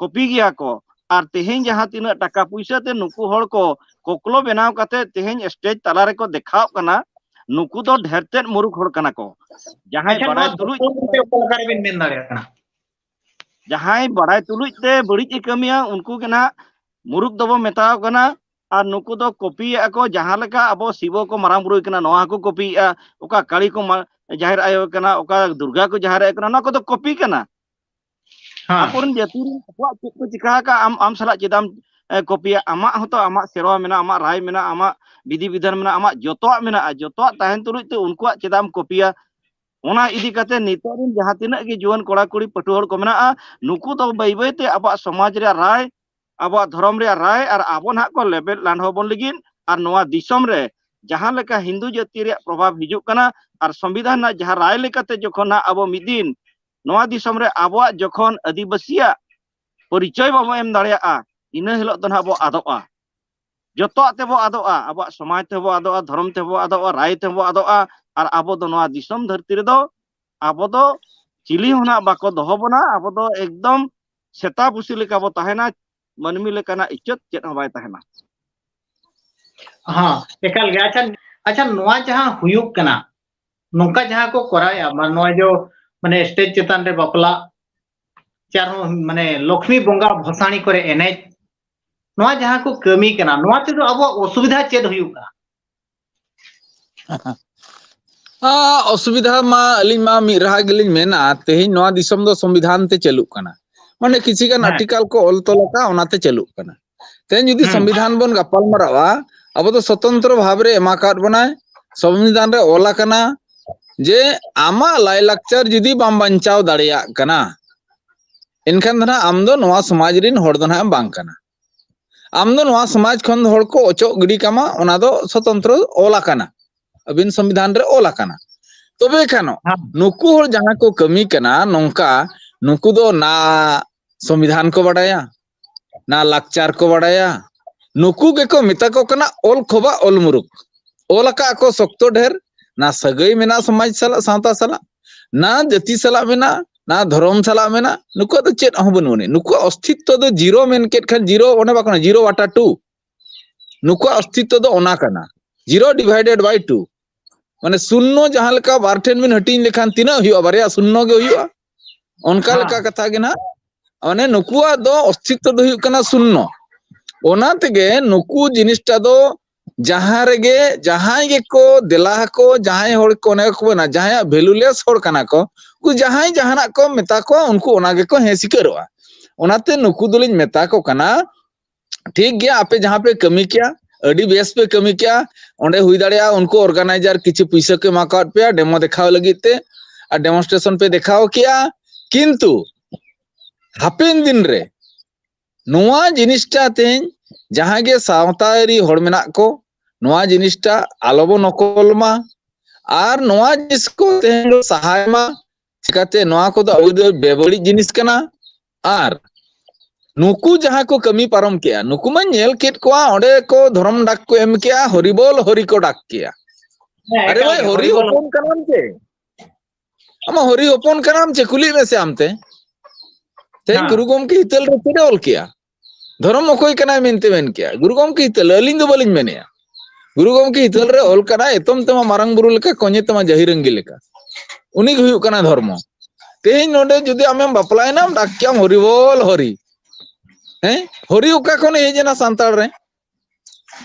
ᱠᱚᱯᱤ ᱜᱮᱭᱟ ᱠᱚ᱾ ᱟᱨ ᱛᱮᱦᱮᱧ ᱡᱟᱦᱟᱸ ᱛᱤᱱᱟᱹᱜ ᱴᱟᱠᱟ ᱯᱩᱭᱥᱟᱹ ᱛᱮ ᱱᱩᱠᱩ ᱦᱚᱲ ᱠᱚ ᱠᱚᱠᱞᱚ ᱵᱮᱱᱟᱣ ᱠᱟᱛᱮ ᱛᱮᱦᱮᱧ ᱥᱴᱮᱡᱽ ᱛᱟᱞᱟ ᱨᱮᱠᱚ ᱫᱮᱠᱷᱟᱣᱜ ᱠᱟᱱᱟ, ᱱᱩᱠᱩ ᱫᱚ ᱰᱷᱮᱨ ᱛᱮᱫ ᱢᱩᱨᱩᱠᱷ ᱦᱚᱲ ᱠᱟᱱᱟ ᱠᱚ᱾ ᱡᱟᱦᱟᱸᱭ ᱟᱪᱪᱷᱟ, ᱱᱚᱣᱟ ᱵᱟᱲᱟᱭ ᱛᱩᱞᱩᱡ ᱫᱚᱛᱚ ᱢᱮᱱᱛᱮ ᱚᱠᱟ ᱞᱮᱠᱟ ᱨᱮᱵᱤᱱ ᱢᱮᱱ ᱫᱟᱲᱮᱭᱟᱜ ᱠᱟᱱᱟ? ᱡᱟᱦᱟᱸᱭ ᱵᱟᱲᱟᱭ ᱛᱩᱞᱩᱡ ᱛᱮ ᱵᱟᱹᱲᱤᱡ ᱮ ᱠᱟᱹᱢᱤᱭᱟ, ᱩᱱᱠᱩ ᱜᱮ ᱱᱟᱦᱟᱜ ᱢᱩᱨᱩᱠᱷ ᱫᱚᱵᱚ ᱢᱮᱛᱟᱣ ᱠᱟᱱᱟ᱾ ᱟᱨ ᱱᱩᱠᱩ ᱫᱚ ᱠᱚᱯᱤᱭᱮᱫᱼᱟ ᱠᱚ, ᱡᱟᱦᱟᱸ ᱞᱮᱠᱟ ᱟᱵᱚ ᱥᱤᱵᱚ ᱠᱚ ᱢᱟᱨᱟᱝ ᱵᱩᱨᱩᱭ ᱠᱟᱱᱟ, ᱱᱚᱣᱟ ᱦᱚᱸᱠᱚ ᱠᱚᱯᱤᱭᱮᱫᱼᱟ, ᱚᱠᱟ ᱠᱟᱹᱲᱤ ᱠᱚ ᱢᱟ-, ᱡᱟᱦᱮᱨ ᱟᱭᱳ ᱠᱟᱱᱟ, ᱚᱠᱟ ᱫᱩᱨᱜᱟ ᱠᱚ ᱡᱟᱦᱮᱨ ᱟᱭᱳ ᱠᱟᱱᱟ, ᱱᱚᱣᱟ ᱠᱚᱫᱚ ᱠᱚᱯᱤ ᱠᱟᱱᱟ᱾ ᱦᱮᱸ᱾ ᱟᱠᱚᱨᱮᱱ ᱡᱟᱹᱛᱤ ᱨᱮᱱ ᱟᱠᱚᱣᱟᱜ ᱪᱮᱫ ᱠᱚ ᱪᱤᱠᱟ ᱟᱠᱟᱫᱼᱟ, ᱟᱢ, ᱟᱢ ᱥᱟᱞᱟᱜ ᱪᱮᱫᱟᱜ ᱮᱢ, ᱮ, ᱠᱚᱯᱤᱭᱟ? ᱟᱢᱟᱜ ᱦᱚᱸᱛᱚ ᱟᱢᱟᱜ ᱥᱮᱨᱣᱟ ᱢᱮᱱᱟᱜᱼᱟ, ᱟᱢᱟᱜ ᱨᱟᱭ ᱢᱮᱱᱟᱜᱼᱟ, ᱟᱢᱟᱜ ᱵᱤᱫᱷᱤ ᱵᱤᱫᱷᱟᱱ ᱢᱮᱱᱟᱜᱼᱟ, ᱟᱢᱟᱜ ᱡᱚᱛᱚᱣᱟᱜ ᱢᱮᱱᱟᱜᱼᱟ᱾ ᱡᱚᱛᱚᱣᱟᱜ ᱛᱟᱦᱮᱱ ᱛᱩᱞᱩᱡ ᱛᱮ ᱩᱱᱠᱩᱣᱟᱜ ᱪᱮᱫᱟᱜ ᱮᱢ ᱠᱚᱯᱤᱭᱟ? ᱚᱱᱟ ᱤᱫᱤ ᱠᱟᱛᱮ ᱱᱤᱛᱚᱜ ᱨᱮᱱ ᱡᱟᱦᱟᱸ ᱛᱤᱱᱟᱹᱜ ᱜᱮ ᱡᱩᱣᱟᱹᱱ ᱠᱚᱲᱟ ᱠᱩᱲᱤ ᱯᱟᱹᱴᱷᱩᱣᱟᱹ ᱦᱚᱲ ᱠᱚ ᱢᱮᱱᱟᱜᱼᱟ, ᱱᱩᱠᱩ ᱫᱚ ᱵᱟᱹᱭ ᱵᱟᱹᱭ ᱛᱮ ᱟᱵᱚᱣᱟᱜ ᱥᱚᱢᱟᱡᱽ ᱨᱮᱭᱟᱜ ᱨᱟᱭ, ᱟᱵᱚᱣᱟᱜ ᱫᱷᱚᱨᱚᱢ ᱨᱮᱭᱟᱜ ᱨᱟᱭ ᱟᱨ ᱟᱵᱚ ᱱᱟᱦᱟᱜ ᱠᱚ ᱞᱮᱵᱮᱫ ᱞᱟᱸᱰᱷᱚ ᱵᱚᱱ ᱞᱟᱹᱜᱤᱫ ᱟᱨ ᱱᱚᱣᱟ ᱫᱤᱥᱚᱢ ᱨᱮ ᱡᱟᱦᱟᱸ ᱞᱮᱠᱟ ᱦᱤᱱᱫᱩ ᱡᱟᱹᱛᱤ ᱨᱮᱭᱟᱜ ᱯᱨᱚᱵᱷᱟᱵᱽ ᱦᱤᱡᱩᱜ ᱠᱟᱱᱟ ᱟᱨ ᱥᱚᱝᱵᱤᱫᱷᱟᱱ ᱨᱮᱱᱟᱜ ᱡᱟᱦᱟᱸ ᱨᱟᱭ ᱞᱮᱠᱟᱛᱮ ᱡᱚᱠᱷᱚᱱ ᱱᱟᱦᱟᱜ ᱟᱵᱚ ᱢᱤᱫ ᱫᱤᱱ ᱱᱚᱣᱟ ᱫᱤᱥᱚᱢ ᱨᱮ ᱟᱵᱚᱣᱟᱜ ᱡᱚᱠᱷᱚᱱ ᱟᱹᱫᱤᱵᱟᱹᱥᱤᱭᱟᱜ ᱯᱚᱨᱤᱪᱚᱭ ᱵᱟᱵᱚ ᱮᱢ ᱫᱟᱲᱮᱭᱟᱜᱼᱟ, ᱤᱱᱟᱹ ᱦᱤᱞᱳᱜ ᱫᱚ ᱱᱟᱦᱟᱜ ᱵᱚ ᱟᱫᱚᱜᱼᱟ᱾ ᱡᱚᱛᱚᱣᱟᱜ ᱛᱮᱵᱚ ᱟᱫᱚᱜᱼᱟ, ᱟᱵᱚᱣᱟᱜ ᱥᱚᱢᱟᱡᱽ ᱛᱮᱵᱚ ᱟᱫᱚᱜᱼᱟ, ᱫᱷᱚᱨᱚᱢ ᱛᱮᱵᱚ ᱟᱫᱚᱜᱼᱟ, ᱨᱟᱭ ᱛᱮᱵᱚ ᱟᱫᱚᱜᱼᱟ, ᱟᱨ ᱟᱵᱚ ᱫᱚ ᱱᱚᱣᱟ ᱫᱤᱥᱚᱢ ᱫᱷᱟᱹᱨᱛᱤ ᱨᱮᱫᱚ ᱟᱵᱚ ᱫᱚ ᱪᱤᱞᱤ ᱦᱚᱸ ᱱᱟᱦᱟᱜ ᱵᱟᱠᱚ ᱫᱚᱦᱚ ᱵᱚᱱᱟ, ᱟᱵᱚ ᱫᱚ ᱮᱠᱫᱚᱢ ᱥᱮᱛᱟ ᱯᱩᱥᱤ ᱞᱮᱠᱟ ᱵᱚ ᱛᱟᱦᱮᱱᱟ, ᱢᱟᱹᱱᱢᱤ ᱞᱮᱠᱟᱱᱟᱜ ᱤᱡᱽᱡᱚᱛ ᱪᱮᱫ ᱦᱚᱸ ᱵᱟᱭ ᱛᱟᱦᱮᱱᱟ᱾ ᱦᱮᱸ, ᱮᱠᱟᱞ ᱜᱮ᱾ ᱟᱪᱪᱷᱟ, ᱟᱪᱪᱷᱟ, ᱱᱚᱣᱟ ᱡᱟᱦᱟᱸ ᱦᱩᱭᱩᱜ ᱠᱟᱱᱟ, ᱱᱚᱝᱠᱟ ᱡᱟᱦᱟᱸ ᱠᱚ ᱠᱚᱨᱟᱣᱮᱫᱼᱟ, ᱢᱟ-, ᱱᱚᱣᱟ ᱡᱚ, ᱢᱟᱱᱮ, ᱥᱴᱮᱡᱽ ᱪᱮᱛᱟᱱ ᱨᱮ ᱵᱟᱯᱞᱟ, ᱪᱮ ᱟᱨᱦᱚᱸ, ᱢᱟᱱᱮ, ᱞᱚᱠᱷᱢᱤ ᱵᱚᱸᱜᱟ ᱵᱷᱚᱥᱟᱬᱤ ᱠᱚᱨᱮ ᱮᱱᱮᱡ, ᱱᱚᱣᱟ ᱡᱟᱦᱟᱸ ᱠᱚ ᱠᱟᱹᱢᱤ ᱠᱟᱱᱟ, ᱱᱚᱣᱟ ᱛᱮᱫᱚ ᱟᱵᱚᱣᱟᱜ ᱚᱥᱩᱵᱤᱫᱷᱟ ᱪᱮᱫ ᱦᱩᱭᱩᱜ ᱠᱟᱱᱟ? ᱟ, ᱚᱥᱩᱵᱤᱫᱷᱟ ᱢᱟ ᱟᱹᱞᱤᱧ ᱢᱟ ᱢᱤᱫ ᱨᱟᱦᱟ ᱜᱮᱞᱤᱧ ᱢᱮᱱᱟ, ᱛᱮᱦᱮᱧ ᱱᱚᱣᱟ ᱫᱤᱥᱚᱢ ᱫᱚ ᱥᱚᱝᱵᱤᱫᱷᱟᱱ ᱛᱮ ᱪᱟᱹᱞᱩᱜ ᱠᱟᱱᱟ᱾ ᱢᱟᱱᱮ ᱠᱤᱪᱷᱤ ᱜᱟᱱ ᱦᱮᱸ᱾ ᱟᱨᱴᱤᱠᱟᱞ ᱠᱚ ᱚᱞ ᱛᱚᱞ ᱟᱠᱟᱫ, ᱚᱱᱟᱛᱮ ᱪᱟᱹᱞᱩᱜ ᱠᱟᱱᱟ᱾ ᱛᱮᱦᱮᱧ ᱡᱩᱫᱤ ᱦᱩᱸ᱾ ᱥᱚᱝᱵᱤᱫᱷᱟᱱ ᱵᱚᱱ ᱜᱟᱯᱟᱞ ᱢᱟᱨᱟᱣᱟ, ᱟᱵᱚ ᱫᱚ ᱥᱚᱛᱚᱱᱛᱨᱚ ᱵᱷᱟᱵᱽ ᱨᱮ ᱮᱢ ᱟᱠᱟᱫ ᱵᱚᱱᱟᱭ, ᱥᱚᱝᱵᱤᱫᱷᱟᱱ ᱨᱮ ᱚᱞ ᱟᱠᱟᱱᱟ ᱡᱮ ᱟᱢᱟᱜ ᱞᱟᱭᱞᱟᱠᱪᱟᱨ ᱡᱩᱫᱤ ᱵᱟᱢ ᱵᱟᱧᱪᱟᱣ ᱫᱟᱲᱮᱭᱟᱜ ᱠᱟᱱᱟ, ᱮᱱᱠᱷᱟᱱ ᱫᱚ ᱱᱟᱦᱟᱜ ᱟᱢ ᱫᱚ ᱱᱚᱣᱟ ᱥᱚᱢᱟᱡᱽ ᱨᱤᱱ ᱦᱚᱲ ᱫᱚ ᱱᱟᱦᱟᱜ ᱮᱢ ᱵᱟᱝ ᱠᱟᱱᱟ᱾ ᱟᱢ ᱫᱚ ᱱᱚᱣᱟ ᱥᱚᱢᱟᱡᱽ ᱠᱷᱚᱱ ᱫᱚ ᱦᱚᱲ ᱠᱚ ᱚᱪᱚᱜ ᱜᱤᱰᱤ ᱠᱟᱢᱟ, ᱚᱱᱟ ᱫᱚ ᱥᱚᱛᱚᱱᱛᱨᱚ ᱚᱞ ᱟᱠᱟᱱᱟ, ᱟᱹᱵᱤᱱ ᱥᱚᱝᱵᱤᱫᱷᱟᱱ ᱨᱮ ᱚᱞ ᱟᱠᱟᱱᱟ᱾ ᱛᱚᱵᱮ ᱠᱷᱟᱱ ᱦᱮᱸ᱾ ᱱᱩᱠᱩ ᱦᱚᱲ ᱡᱟᱦᱟᱸ ᱠᱚ ᱠᱟᱹᱢᱤ ᱠᱟᱱᱟ ᱱᱚᱝᱠᱟ, ᱱᱩᱠᱩ ᱫᱚ ᱱᱟ ᱥᱚᱝᱵᱤᱫᱷᱟᱱ ᱠᱚ ᱵᱟᱰᱟᱭᱟ, ᱱᱟ ᱞᱟᱠᱪᱟᱨ ᱠᱚ ᱵᱟᱰᱟᱭᱟ, ᱱᱩᱠᱩ ᱜᱮᱠᱚ ᱢᱮᱛᱟ ᱠᱚ ᱠᱟᱱᱟ ᱚᱞ ᱠᱷᱚᱵᱟ ᱚᱞ ᱢᱩᱨᱩᱠ᱾ ᱚᱞ ᱟᱠᱟᱫ ᱠᱚ ᱥᱚᱠᱛᱚ ᱰᱷᱮᱨ, ᱱᱟ ᱥᱟᱹᱜᱟᱹᱭ ᱢᱮᱱᱟᱜ ᱥᱚᱢᱟᱡᱽ ᱥᱟᱞᱟᱜ, ᱥᱟᱶᱛᱟ ᱥᱟᱞᱟᱜ, ᱱᱟ ᱡᱟᱹᱛᱤ ᱥᱟᱞᱟᱜ ᱢᱮᱱᱟᱜ, ᱱᱟ ᱫᱷᱚᱨᱚᱢ ᱥᱟᱞᱟᱜ ᱢᱮᱱᱟᱜ, ᱱᱩᱠᱩᱣᱟᱜ ᱫᱚ ᱪᱮᱫ ᱦᱚᱸ ᱵᱟᱹᱱᱩᱜ ᱟᱹᱱᱤᱡ᱾ ᱱᱩᱠᱩᱣᱟᱜ ᱚᱥᱛᱷᱤᱛᱛᱚ ᱫᱚ ᱡᱤᱨᱳ ᱢᱮᱱ ᱠᱮᱫ ᱠᱷᱟᱱ ᱡᱤᱨᱳ, ᱚᱱᱮ ᱵᱟᱠᱚ ᱢᱮᱱᱟ, ᱡᱤᱨᱳ ᱵᱟᱴᱟ ᱴᱩ᱾ ᱱᱩᱠᱩᱣᱟᱜ ᱚᱥᱛᱷᱤᱛᱛᱚ ᱫᱚ ᱚᱱᱟ ᱠᱟᱱᱟ, ᱡᱤᱨᱳ ᱰᱤᱵᱷᱟᱭᱰᱮᱰ ᱵᱟᱭ ᱴᱩ᱾ ᱢᱟᱱᱮ ᱥᱩᱱᱱᱚ ᱡᱟᱦᱟᱸ ᱞᱮᱠᱟ ᱵᱟᱨ ᱴᱷᱮᱱ ᱵᱤᱱ ᱦᱟᱹᱴᱤᱧ ᱞᱮᱠᱷᱟᱱ ᱛᱤᱱᱟᱹᱜ ᱦᱩᱭᱩᱜᱼᱟ? ᱵᱟᱨᱭᱟ ᱥᱩᱱᱱᱚ ᱜᱮ ᱦᱩᱭᱩᱜᱼᱟ᱾ ᱚᱱᱠᱟ ᱦᱮᱸ᱾ ᱞᱮᱠᱟ ᱠᱟᱛᱷᱟ ᱜᱮ ᱱᱟᱦᱟᱜ, ᱢᱟᱱᱮ ᱱᱩᱠᱩᱣᱟᱜ ᱫᱚ ᱚᱥᱛᱷᱤᱛᱛᱚ ᱫᱚ ᱦᱩᱭᱩᱜ ᱠᱟᱱᱟ ᱥᱩᱱᱱᱚ᱾ ᱚᱱᱟ ᱛᱮᱜᱮ ᱱᱩᱠᱩ ᱡᱤᱱᱤᱥᱴᱟ ᱫᱚ ᱡᱟᱦᱟᱸ ᱨᱮᱜᱮ ᱡᱟᱦᱟᱸᱭ ᱜᱮᱠᱚ ᱫᱮᱞᱟ ᱟᱠᱚ, ᱡᱟᱦᱟᱸᱭ ᱦᱚᱲ ᱠᱚ, ᱚᱱᱮ ᱠᱚ ᱢᱮᱱᱟ, ᱡᱟᱦᱟᱸᱭᱟᱜ ᱵᱷᱮᱞᱩᱞᱮᱥ ᱦᱚᱲ ᱠᱟᱱᱟ ᱠᱚ, ᱩᱱᱠᱩ ᱡᱟᱦᱟᱸᱭ ᱡᱟᱦᱟᱱᱟᱜ ᱠᱚ ᱢᱮᱛᱟ ᱠᱚᱣᱟ, ᱩᱱᱠᱩ ᱚᱱᱟ ᱜᱮᱠᱚ ᱦᱮᱸ ᱥᱤᱠᱟᱹᱨᱚᱜᱼᱟ᱾ ᱚᱱᱟᱛᱮ ᱱᱩᱠᱩ ᱫᱚᱞᱤᱧ ᱢᱮᱛᱟ ᱠᱚ ᱠᱟᱱᱟ, ᱴᱷᱤᱠ ᱜᱮᱭᱟ, ᱟᱯᱮ ᱡᱟᱦᱟᱸ ᱯᱮ ᱠᱟᱹᱢᱤ ᱠᱮᱭᱟ, ᱟᱹᱰᱤ ᱵᱮᱥ ᱯᱮ ᱠᱟᱹᱢᱤ ᱠᱮᱭᱟ᱾ ᱚᱸᱰᱮ ᱦᱩᱭ ᱫᱟᱲᱮᱭᱟᱜᱼᱟ ᱩᱱᱠᱩ ᱚᱨᱜᱟᱱᱟᱭᱡᱟᱨ ᱠᱤᱪᱷᱩ ᱯᱩᱭᱥᱟᱹ ᱠᱚ ᱮᱢᱟ ᱠᱟᱣᱟᱫ ᱯᱮᱭᱟ ᱰᱮᱢᱳ ᱫᱮᱠᱷᱟᱣ ᱞᱟᱹᱜᱤᱫ ᱛᱮ, ᱟᱨ ᱰᱮᱢᱚᱱᱥᱴᱨᱮᱥᱚᱱ ᱯᱮ ᱫᱮᱠᱷᱟᱣ ᱠᱮᱭᱟ, ᱠᱤᱱᱛᱩ ᱦᱟᱯᱮᱱ ᱫᱤᱱ ᱨᱮ ᱱᱚᱣᱟ ᱡᱤᱱᱤᱥᱴᱟ ᱛᱮᱦᱮᱧ ᱡᱟᱦᱟᱸ ᱜᱮ ᱥᱟᱶᱛᱟ ᱟᱹᱨᱤ ᱦᱚᱲ ᱢᱮᱱᱟᱜ ᱠᱚ, ᱱᱚᱣᱟ ᱡᱤᱱᱤᱥᱴᱟ ᱟᱞᱚ ᱵᱚ ᱱᱚᱠᱚᱞ ᱢᱟ, ᱟᱨ ᱱᱚᱣᱟ ᱡᱤᱱᱤᱥ ᱠᱚ ᱛᱮᱦᱮᱧ ᱵᱚ ᱥᱟᱦᱟᱭ ᱢᱟ᱾ ᱪᱤᱠᱟᱹᱛᱮ ᱱᱚᱣᱟ ᱠᱚᱫᱚ ᱟᱵᱚ ᱫᱚ ᱵᱮᱵᱟᱹᱲᱤᱡ ᱡᱤᱱᱤᱥ ᱠᱟᱱᱟ᱾ ᱟᱨ ᱱᱩᱠᱩ ᱡᱟᱦᱟᱸ ᱠᱚ ᱠᱟᱹᱢᱤ ᱯᱟᱨᱚᱢ ᱠᱮᱜᱼᱟ, ᱱᱩᱠᱩ ᱢᱟ ᱧᱮᱞ ᱠᱮᱫ ᱠᱚᱣᱟ, ᱚᱸᱰᱮ ᱠᱚ ᱫᱷᱚᱨᱚᱢ ᱰᱟᱠ ᱠᱚ ᱮᱢ ᱠᱮᱜᱼᱟ, ᱦᱚᱨᱤᱵᱚᱞ ᱦᱚᱨᱤ ᱠᱚ ᱰᱟᱠ ᱠᱮᱜᱼᱟ᱾ ᱟᱨᱮ ᱮᱠᱟᱞ ᱵᱷᱟᱭ, ᱜᱮ, ᱦᱚᱨᱤ ᱦᱚᱨᱤᱵᱚᱞ᱾ ᱦᱚᱯᱚᱱ ᱠᱟᱱᱟᱢ ᱪᱮ? ᱟᱢ ᱦᱚᱨᱤ ᱦᱚᱯᱚᱱ ᱠᱟᱱᱟᱢ ᱪᱮ? ᱠᱩᱞᱤ ᱢᱮᱥᱮ ᱟᱢᱛᱮ᱾ ᱛᱮᱦᱮᱧ ᱦᱮᱸ᱾ ᱜᱩᱨᱩ ᱜᱚᱢᱠᱮ ᱦᱤᱛᱟᱹᱞ ᱨᱮ ᱪᱮᱫ ᱮ ᱚᱞ ᱠᱮᱜᱼᱟ? ᱫᱷᱚᱨᱚᱢ ᱚᱠᱚᱭ ᱠᱟᱱᱟᱭ ᱢᱮᱱᱛᱮ ᱢᱮᱱ ᱠᱮᱜᱼᱟ? ᱜᱩᱨᱩ ᱜᱚᱢᱠᱮ ᱦᱤᱛᱟᱹᱞ, ᱟᱹᱞᱤᱧ ᱫᱚ ᱵᱟᱹᱞᱤᱧ ᱢᱮᱱᱮᱜᱼᱟ᱾ ᱜᱩᱨᱩ ᱜᱚᱢᱠᱮ ᱦᱤᱛᱟᱹᱞ ᱨᱮ ᱚᱞ ᱠᱟᱱᱟ, ᱮᱛᱚᱢ ᱛᱮᱢᱟ ᱢᱟᱨᱟᱝ ᱵᱩᱨᱩ ᱞᱮᱠᱟ, ᱠᱚᱧᱮ ᱛᱮᱢᱟ ᱡᱟᱹᱦᱤ ᱨᱟᱹᱝᱜᱤ ᱞᱮᱠᱟ᱾ ᱩᱱᱤ ᱜᱮ ᱦᱩᱭᱩᱜ ᱠᱟᱱᱟ ᱫᱷᱚᱨᱢᱚ᱾ ᱛᱮᱦᱮᱧ ᱱᱚᱰᱮ ᱡᱩᱫᱤ ᱟᱢᱮᱢ ᱵᱟᱯᱞᱟᱭᱮᱱᱟᱢ, ᱰᱟᱠ ᱠᱮᱜᱼᱟᱢ ᱦᱚᱨᱤᱵᱚᱞ ᱦᱚᱨᱤ᱾ ᱦᱮᱸ? ᱦᱚᱨᱤ ᱚᱠᱟ ᱠᱷᱚᱱ ᱦᱮᱡ ᱮᱱᱟ ᱥᱟᱱᱛᱟᱲ ᱨᱮ?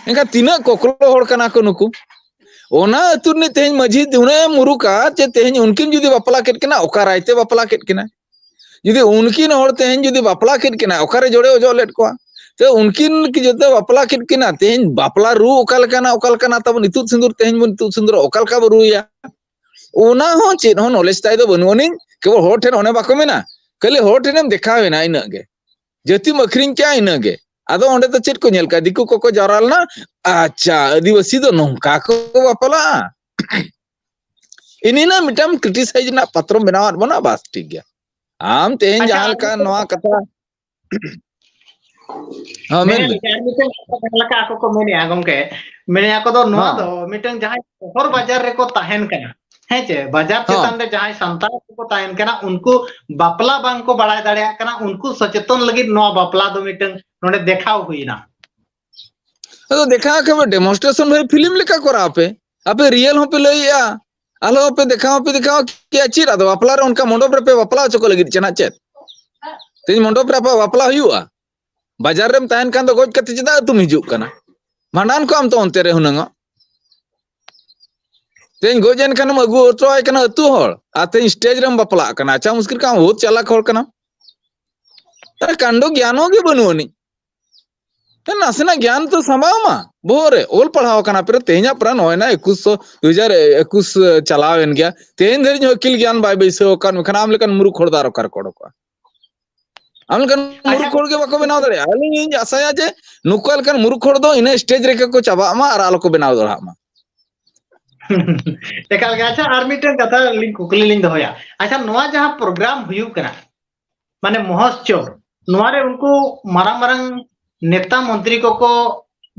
ᱮᱱᱠᱷᱟᱱ ᱛᱤᱱᱟᱹᱜ ᱠᱚᱠᱞᱚ ᱦᱚᱲ ᱠᱟᱱᱟ ᱠᱚ ᱱᱩᱠᱩ? ᱚᱱᱟ ᱟᱹᱛᱩ ᱨᱤᱱᱤᱡ ᱛᱮᱦᱮᱧ ᱢᱟᱹᱡᱷᱤ ᱩᱱᱟᱹᱜ ᱮ ᱢᱩᱨᱩᱠᱟ ᱡᱮ ᱛᱮᱦᱮᱧ ᱩᱱᱠᱤᱱ ᱡᱩᱫᱤ ᱵᱟᱯᱞᱟ ᱠᱮᱫ ᱠᱤᱱᱟ, ᱚᱠᱟ ᱨᱟᱭᱛᱮ ᱵᱟᱯᱞᱟ ᱠᱮᱫ ᱠᱤᱱᱟ? ᱡᱩᱫᱤ ᱩᱱᱠᱤᱱ ᱦᱚᱲ ᱛᱮᱦᱮᱧ ᱡᱩᱫᱤ ᱵᱟᱯᱞᱟ ᱠᱮᱫ ᱠᱤᱱᱟ, ᱚᱠᱟᱨᱮ ᱡᱚᱲᱮ ᱚᱡᱚᱜ ᱞᱮᱫ ᱠᱚᱣᱟ? ᱛᱚ ᱩᱱᱠᱤᱱ ᱠᱤ ᱡᱩᱫᱤ ᱵᱟᱯᱞᱟ ᱠᱮᱫ ᱠᱤᱱᱟ, ᱛᱮᱦᱮᱧ ᱵᱟᱯᱞᱟ ᱨᱩ ᱚᱠᱟ ᱞᱮᱠᱟᱱᱟ, ᱚᱠᱟ ᱞᱮᱠᱟᱱᱟ ᱛᱟᱵᱚᱱ ᱤᱛᱩᱫ ᱥᱤᱸᱫᱩᱨ, ᱛᱮᱦᱮᱧ ᱵᱚᱱ ᱤᱛᱩᱫ ᱥᱤᱸᱫᱩᱨ, ᱚᱠᱟ ᱞᱮᱠᱟ ᱵᱚ ᱨᱩᱭᱟ? ᱚᱱᱟ ᱦᱚᱸ ᱪᱮᱫ ᱦᱚᱸ ᱱᱚᱞᱮᱡᱽ ᱛᱟᱭ ᱫᱚ ᱵᱟᱹᱱᱩᱜ ᱟᱹᱱᱤᱡ᱾ ᱠᱮᱵᱚᱞ ᱦᱚᱲ ᱴᱷᱮᱱ ᱚᱱᱮ ᱵᱟᱠᱚ ᱢᱮᱱᱟ, ᱠᱷᱟᱹᱞᱤ ᱦᱚᱲ ᱴᱷᱮᱱᱮᱢ ᱫᱮᱠᱷᱟᱣ ᱮᱱᱟ, ᱤᱱᱟᱹᱜ ᱜᱮ᱾ ᱡᱟᱹᱛᱤᱢ ᱟᱹᱠᱷᱨᱤᱧ ᱠᱮᱜᱼᱟ, ᱤᱱᱟᱹᱜᱮ᱾ ᱟᱫᱚ ᱚᱸᱰᱮ ᱫᱚ ᱪᱮᱫ ᱠᱚ ᱧᱮᱞ ᱠᱮᱜᱼᱟ? ᱫᱤᱠᱩ ᱠᱚᱠᱚ ᱡᱟᱣᱨᱟ ᱞᱮᱱᱟ, ᱟᱪᱪᱷᱟ, ᱟᱹᱫᱤᱵᱟᱹᱥᱤ ᱫᱚ ᱱᱚᱝᱠᱟ ᱠᱚ ᱵᱟᱯᱞᱟᱜᱼᱟ᱾ ᱤᱱᱤᱱᱟᱜ ᱢᱤᱫᱴᱟᱝ ᱠᱨᱤᱴᱤᱥᱟᱭᱤᱡᱽ ᱨᱮᱱᱟᱜ ᱯᱟᱛᱨᱚᱢ ᱵᱮᱱᱟᱣᱟᱫ ᱵᱚᱱᱟ, ᱵᱟᱥ, ᱴᱷᱤᱠ ᱜᱮᱭᱟ᱾ ᱟᱢ ᱛᱮᱦᱮᱧ ᱟᱪᱪᱷᱟ, ᱡᱟᱦᱟᱸ ᱟᱨ ᱞᱮᱠᱟ ᱢᱤᱫᱴᱟᱝ ᱱᱚᱣᱟ ᱠᱟᱛᱷᱟ, ᱦᱚᱸ, ᱢᱮᱱ ᱢᱮᱱ ᱢᱮ᱾ ᱞᱮᱠᱟ, ᱟᱨ ᱢᱤᱫᱴᱟᱝ ᱠᱟᱛᱷᱟ ᱡᱟᱦᱟᱸ ᱞᱮᱠᱟ ᱟᱠᱚ ᱠᱚ ᱢᱮᱱᱮᱜᱼᱟ ᱜᱚᱢᱠᱮ, ᱢᱮᱱᱮᱜᱼᱟ ᱠᱚ ᱫᱚ ᱱᱚᱣᱟ ᱦᱚᱸ᱾ ᱫᱚ ᱢᱤᱫᱴᱟᱝ ᱡᱟᱦᱟᱸᱭ ᱥᱚᱦᱚᱨ ᱵᱟᱡᱟᱨ ᱨᱮᱠᱚ ᱛᱟᱦᱮᱱ ᱠᱟᱱᱟ, ᱦᱮᱸ ᱪᱮ, ᱵᱟᱡᱟᱨ ᱦᱚᱸ᱾ ᱪᱮᱛᱟᱱ ᱨᱮ ᱡᱟᱦᱟᱸᱭ ᱥᱟᱱᱛᱟᱲ ᱠᱚᱠᱚ ᱛᱟᱦᱮᱱ ᱠᱟᱱᱟ, ᱩᱱᱠᱩ ᱵᱟᱯᱞᱟ ᱵᱟᱝ ᱠᱚ ᱵᱟᱲᱟᱭ ᱫᱟᱲᱮᱭᱟᱜ ᱠᱟᱱᱟ, ᱩᱱᱠᱩ ᱥᱚᱪᱮᱛᱚᱱ ᱞᱟᱹᱜᱤᱫ ᱱᱚᱣᱟ ᱵᱟᱯᱞᱟ ᱫᱚ ᱢᱤᱫᱴᱟᱝ ᱱᱚᱰᱮ ᱫᱮᱠᱷᱟᱣ ᱦᱩᱭᱱᱟ᱾ ᱟᱫᱚ ᱫᱮᱠᱷᱟᱣ ᱠᱷᱟᱱ ᱰᱮᱢᱚᱱᱥᱴᱨᱮᱥᱚᱱ ᱵᱷᱟᱹᱭ ᱯᱷᱤᱞᱢ ᱞᱮᱠᱟ ᱠᱚᱨᱟᱣ ᱯᱮ, ᱟᱯᱮ ᱨᱤᱭᱮᱞ ᱦᱚᱸᱯᱮ ᱞᱟᱹᱭᱮᱜᱼᱟ, ᱟᱞᱚ ᱯᱮ ᱫᱮᱠᱷᱟᱣ ᱦᱚᱸᱯᱮ ᱫᱮᱠᱷᱟᱣ ᱠᱮᱜᱼᱟ᱾ ᱪᱮᱫ ᱟᱫᱚ ᱵᱟᱯᱞᱟ ᱨᱮ ᱚᱱᱠᱟ ᱢᱚᱱᱰᱚᱯ ᱨᱮᱯᱮ ᱵᱟᱯᱞᱟ ᱦᱚᱪᱚ ᱠᱚ ᱞᱟᱹᱜᱤᱫ ᱪᱮ ᱱᱟᱜ ᱪᱮᱫ? ᱛᱮᱦᱮᱧ ᱢᱚᱱᱰᱚᱯ ᱨᱮ ᱟᱯᱮ ᱵᱟᱯᱞᱟ ᱦᱩᱭᱩᱜᱼᱟ? ᱵᱟᱡᱟᱨ ᱨᱮᱢ ᱛᱟᱦᱮᱱ ᱠᱷᱟᱱ ᱫᱚ ᱜᱚᱡ ᱠᱟᱛᱮ ᱪᱮᱫᱟᱜ ᱟᱹᱛᱩᱢ ᱦᱤᱡᱩᱜ ᱠᱟᱱᱟ? ᱵᱷᱟᱸᱰᱟᱱ ᱠᱚᱜ ᱟᱢ ᱛᱚ ᱚᱱᱛᱮ ᱨᱮ ᱦᱩᱱᱟᱹᱝ᱾ ᱛᱮᱦᱮᱧ ᱜᱚᱡ ᱮᱱ ᱠᱷᱟᱱᱮᱢ ᱟᱹᱜᱩ ᱦᱚᱴᱚᱣᱟᱭ ᱠᱟᱱᱟ ᱟᱹᱛᱩ ᱦᱚᱲ, ᱟᱨ ᱛᱮᱦᱮᱧ ᱥᱴᱮᱡ ᱨᱮᱢ ᱵᱟᱯᱞᱟᱜ ᱠᱟᱱᱟ᱾ ᱟᱪᱪᱷᱟ, ᱢᱩᱥᱠᱤᱞ ᱠᱟᱱᱟ, ᱵᱚᱦᱩᱛ ᱪᱟᱞᱟᱠ ᱦᱚᱲ ᱠᱟᱱᱟᱢ᱾ ᱟᱨ ᱠᱟᱱᱰᱚ ᱜᱮᱭᱟᱱ ᱦᱚᱸ ᱜᱮ ᱵᱟᱹᱱᱩᱜ ᱟᱹᱱᱤᱡ᱾ ᱱᱟᱥᱮᱱᱟᱜ ᱜᱮᱭᱟᱱ ᱛᱚ ᱥᱟᱢᱵᱟᱣ ᱢᱟ ᱵᱚᱦᱚᱜ ᱨᱮ, ᱚᱞ ᱯᱟᱲᱦᱟᱣ ᱠᱟᱱᱟ ᱯᱮ, ᱛᱮᱦᱮᱧᱟᱜ ᱯᱨᱟᱱ ᱱᱚᱜᱼᱚᱭ ᱱᱟ ᱮᱠᱩᱥ ᱥᱚ, ᱫᱩ ᱦᱟᱡᱟᱨ ᱮᱠᱩᱥ ᱪᱟᱞᱟᱣ ᱮᱱ ᱜᱮᱭᱟ, ᱛᱮᱦᱮᱧ ᱫᱷᱟᱹᱨᱤᱡ ᱦᱚᱸ ᱟᱹᱠᱤᱞ ᱜᱮᱭᱟᱱ ᱵᱟᱭ ᱵᱟᱹᱭᱥᱟᱹᱣ ᱟᱠᱟᱱ, ᱢᱮᱱᱠᱷᱟᱱ ᱟᱢ ᱞᱮᱠᱟᱱ ᱢᱩᱨᱩᱠᱷ ᱦᱚᱲ ᱫᱚ ᱟᱨ ᱚᱠᱟ ᱨᱮᱠᱚ ᱚᱰᱚᱠᱚᱜᱼᱟ? ᱟᱢ ᱞᱮᱠᱟᱱ ᱟᱪᱪᱷᱟ᱾ ᱢᱩᱨᱩᱠᱷ ᱦᱚᱲ ᱜᱮ ᱵᱟᱠᱚ ᱵᱮᱱᱟᱣ ᱫᱟᱲᱮᱭᱟᱜᱼᱟ᱾ ᱟᱹᱞᱤᱧ ᱞᱤᱧ ᱟᱥᱟᱭᱟ ᱡᱮ ᱱᱩᱠᱩ ᱞᱮᱠᱟᱱ ᱢᱩᱨᱩᱠᱷ ᱦᱚᱲ ᱫᱚ ᱤᱱᱟᱹ ᱥᱴᱮᱡ ᱨᱮᱜᱮ ᱠᱚ ᱪᱟᱵᱟᱜ ᱢᱟ ᱟᱨ ᱟᱞᱚ ᱠᱚ ᱵᱮᱱᱟᱣ ᱫᱚᱲᱦᱟᱜ ᱢᱟ᱾ ᱮᱠᱟᱞ ᱜᱮ᱾ ᱟᱪᱪᱷᱟ, ᱟᱨ ᱢᱤᱫᱴᱮᱱ ᱠᱟᱛᱷᱟ ᱞᱤᱧ, ᱠᱩᱠᱞᱤ ᱞᱤᱧ ᱫᱚᱦᱚᱭᱟ᱾ ᱟᱪᱪᱷᱟ, ᱱᱚᱣᱟ ᱡᱟᱦᱟᱸ ᱯᱨᱳᱜᱨᱟᱢ ᱦᱩᱭᱩᱜ ᱠᱟᱱᱟ, ᱢᱟᱱᱮ ᱢᱚᱦᱳᱛᱥᱚᱵ, ᱱᱚᱣᱟ ᱨᱮ ᱩᱱᱠᱩ ᱢᱟᱨᱟᱝ ᱢᱟᱨᱟᱝ ᱱᱮᱛᱟ ᱢᱚᱱᱛᱨᱤ ᱠᱚᱠᱚ,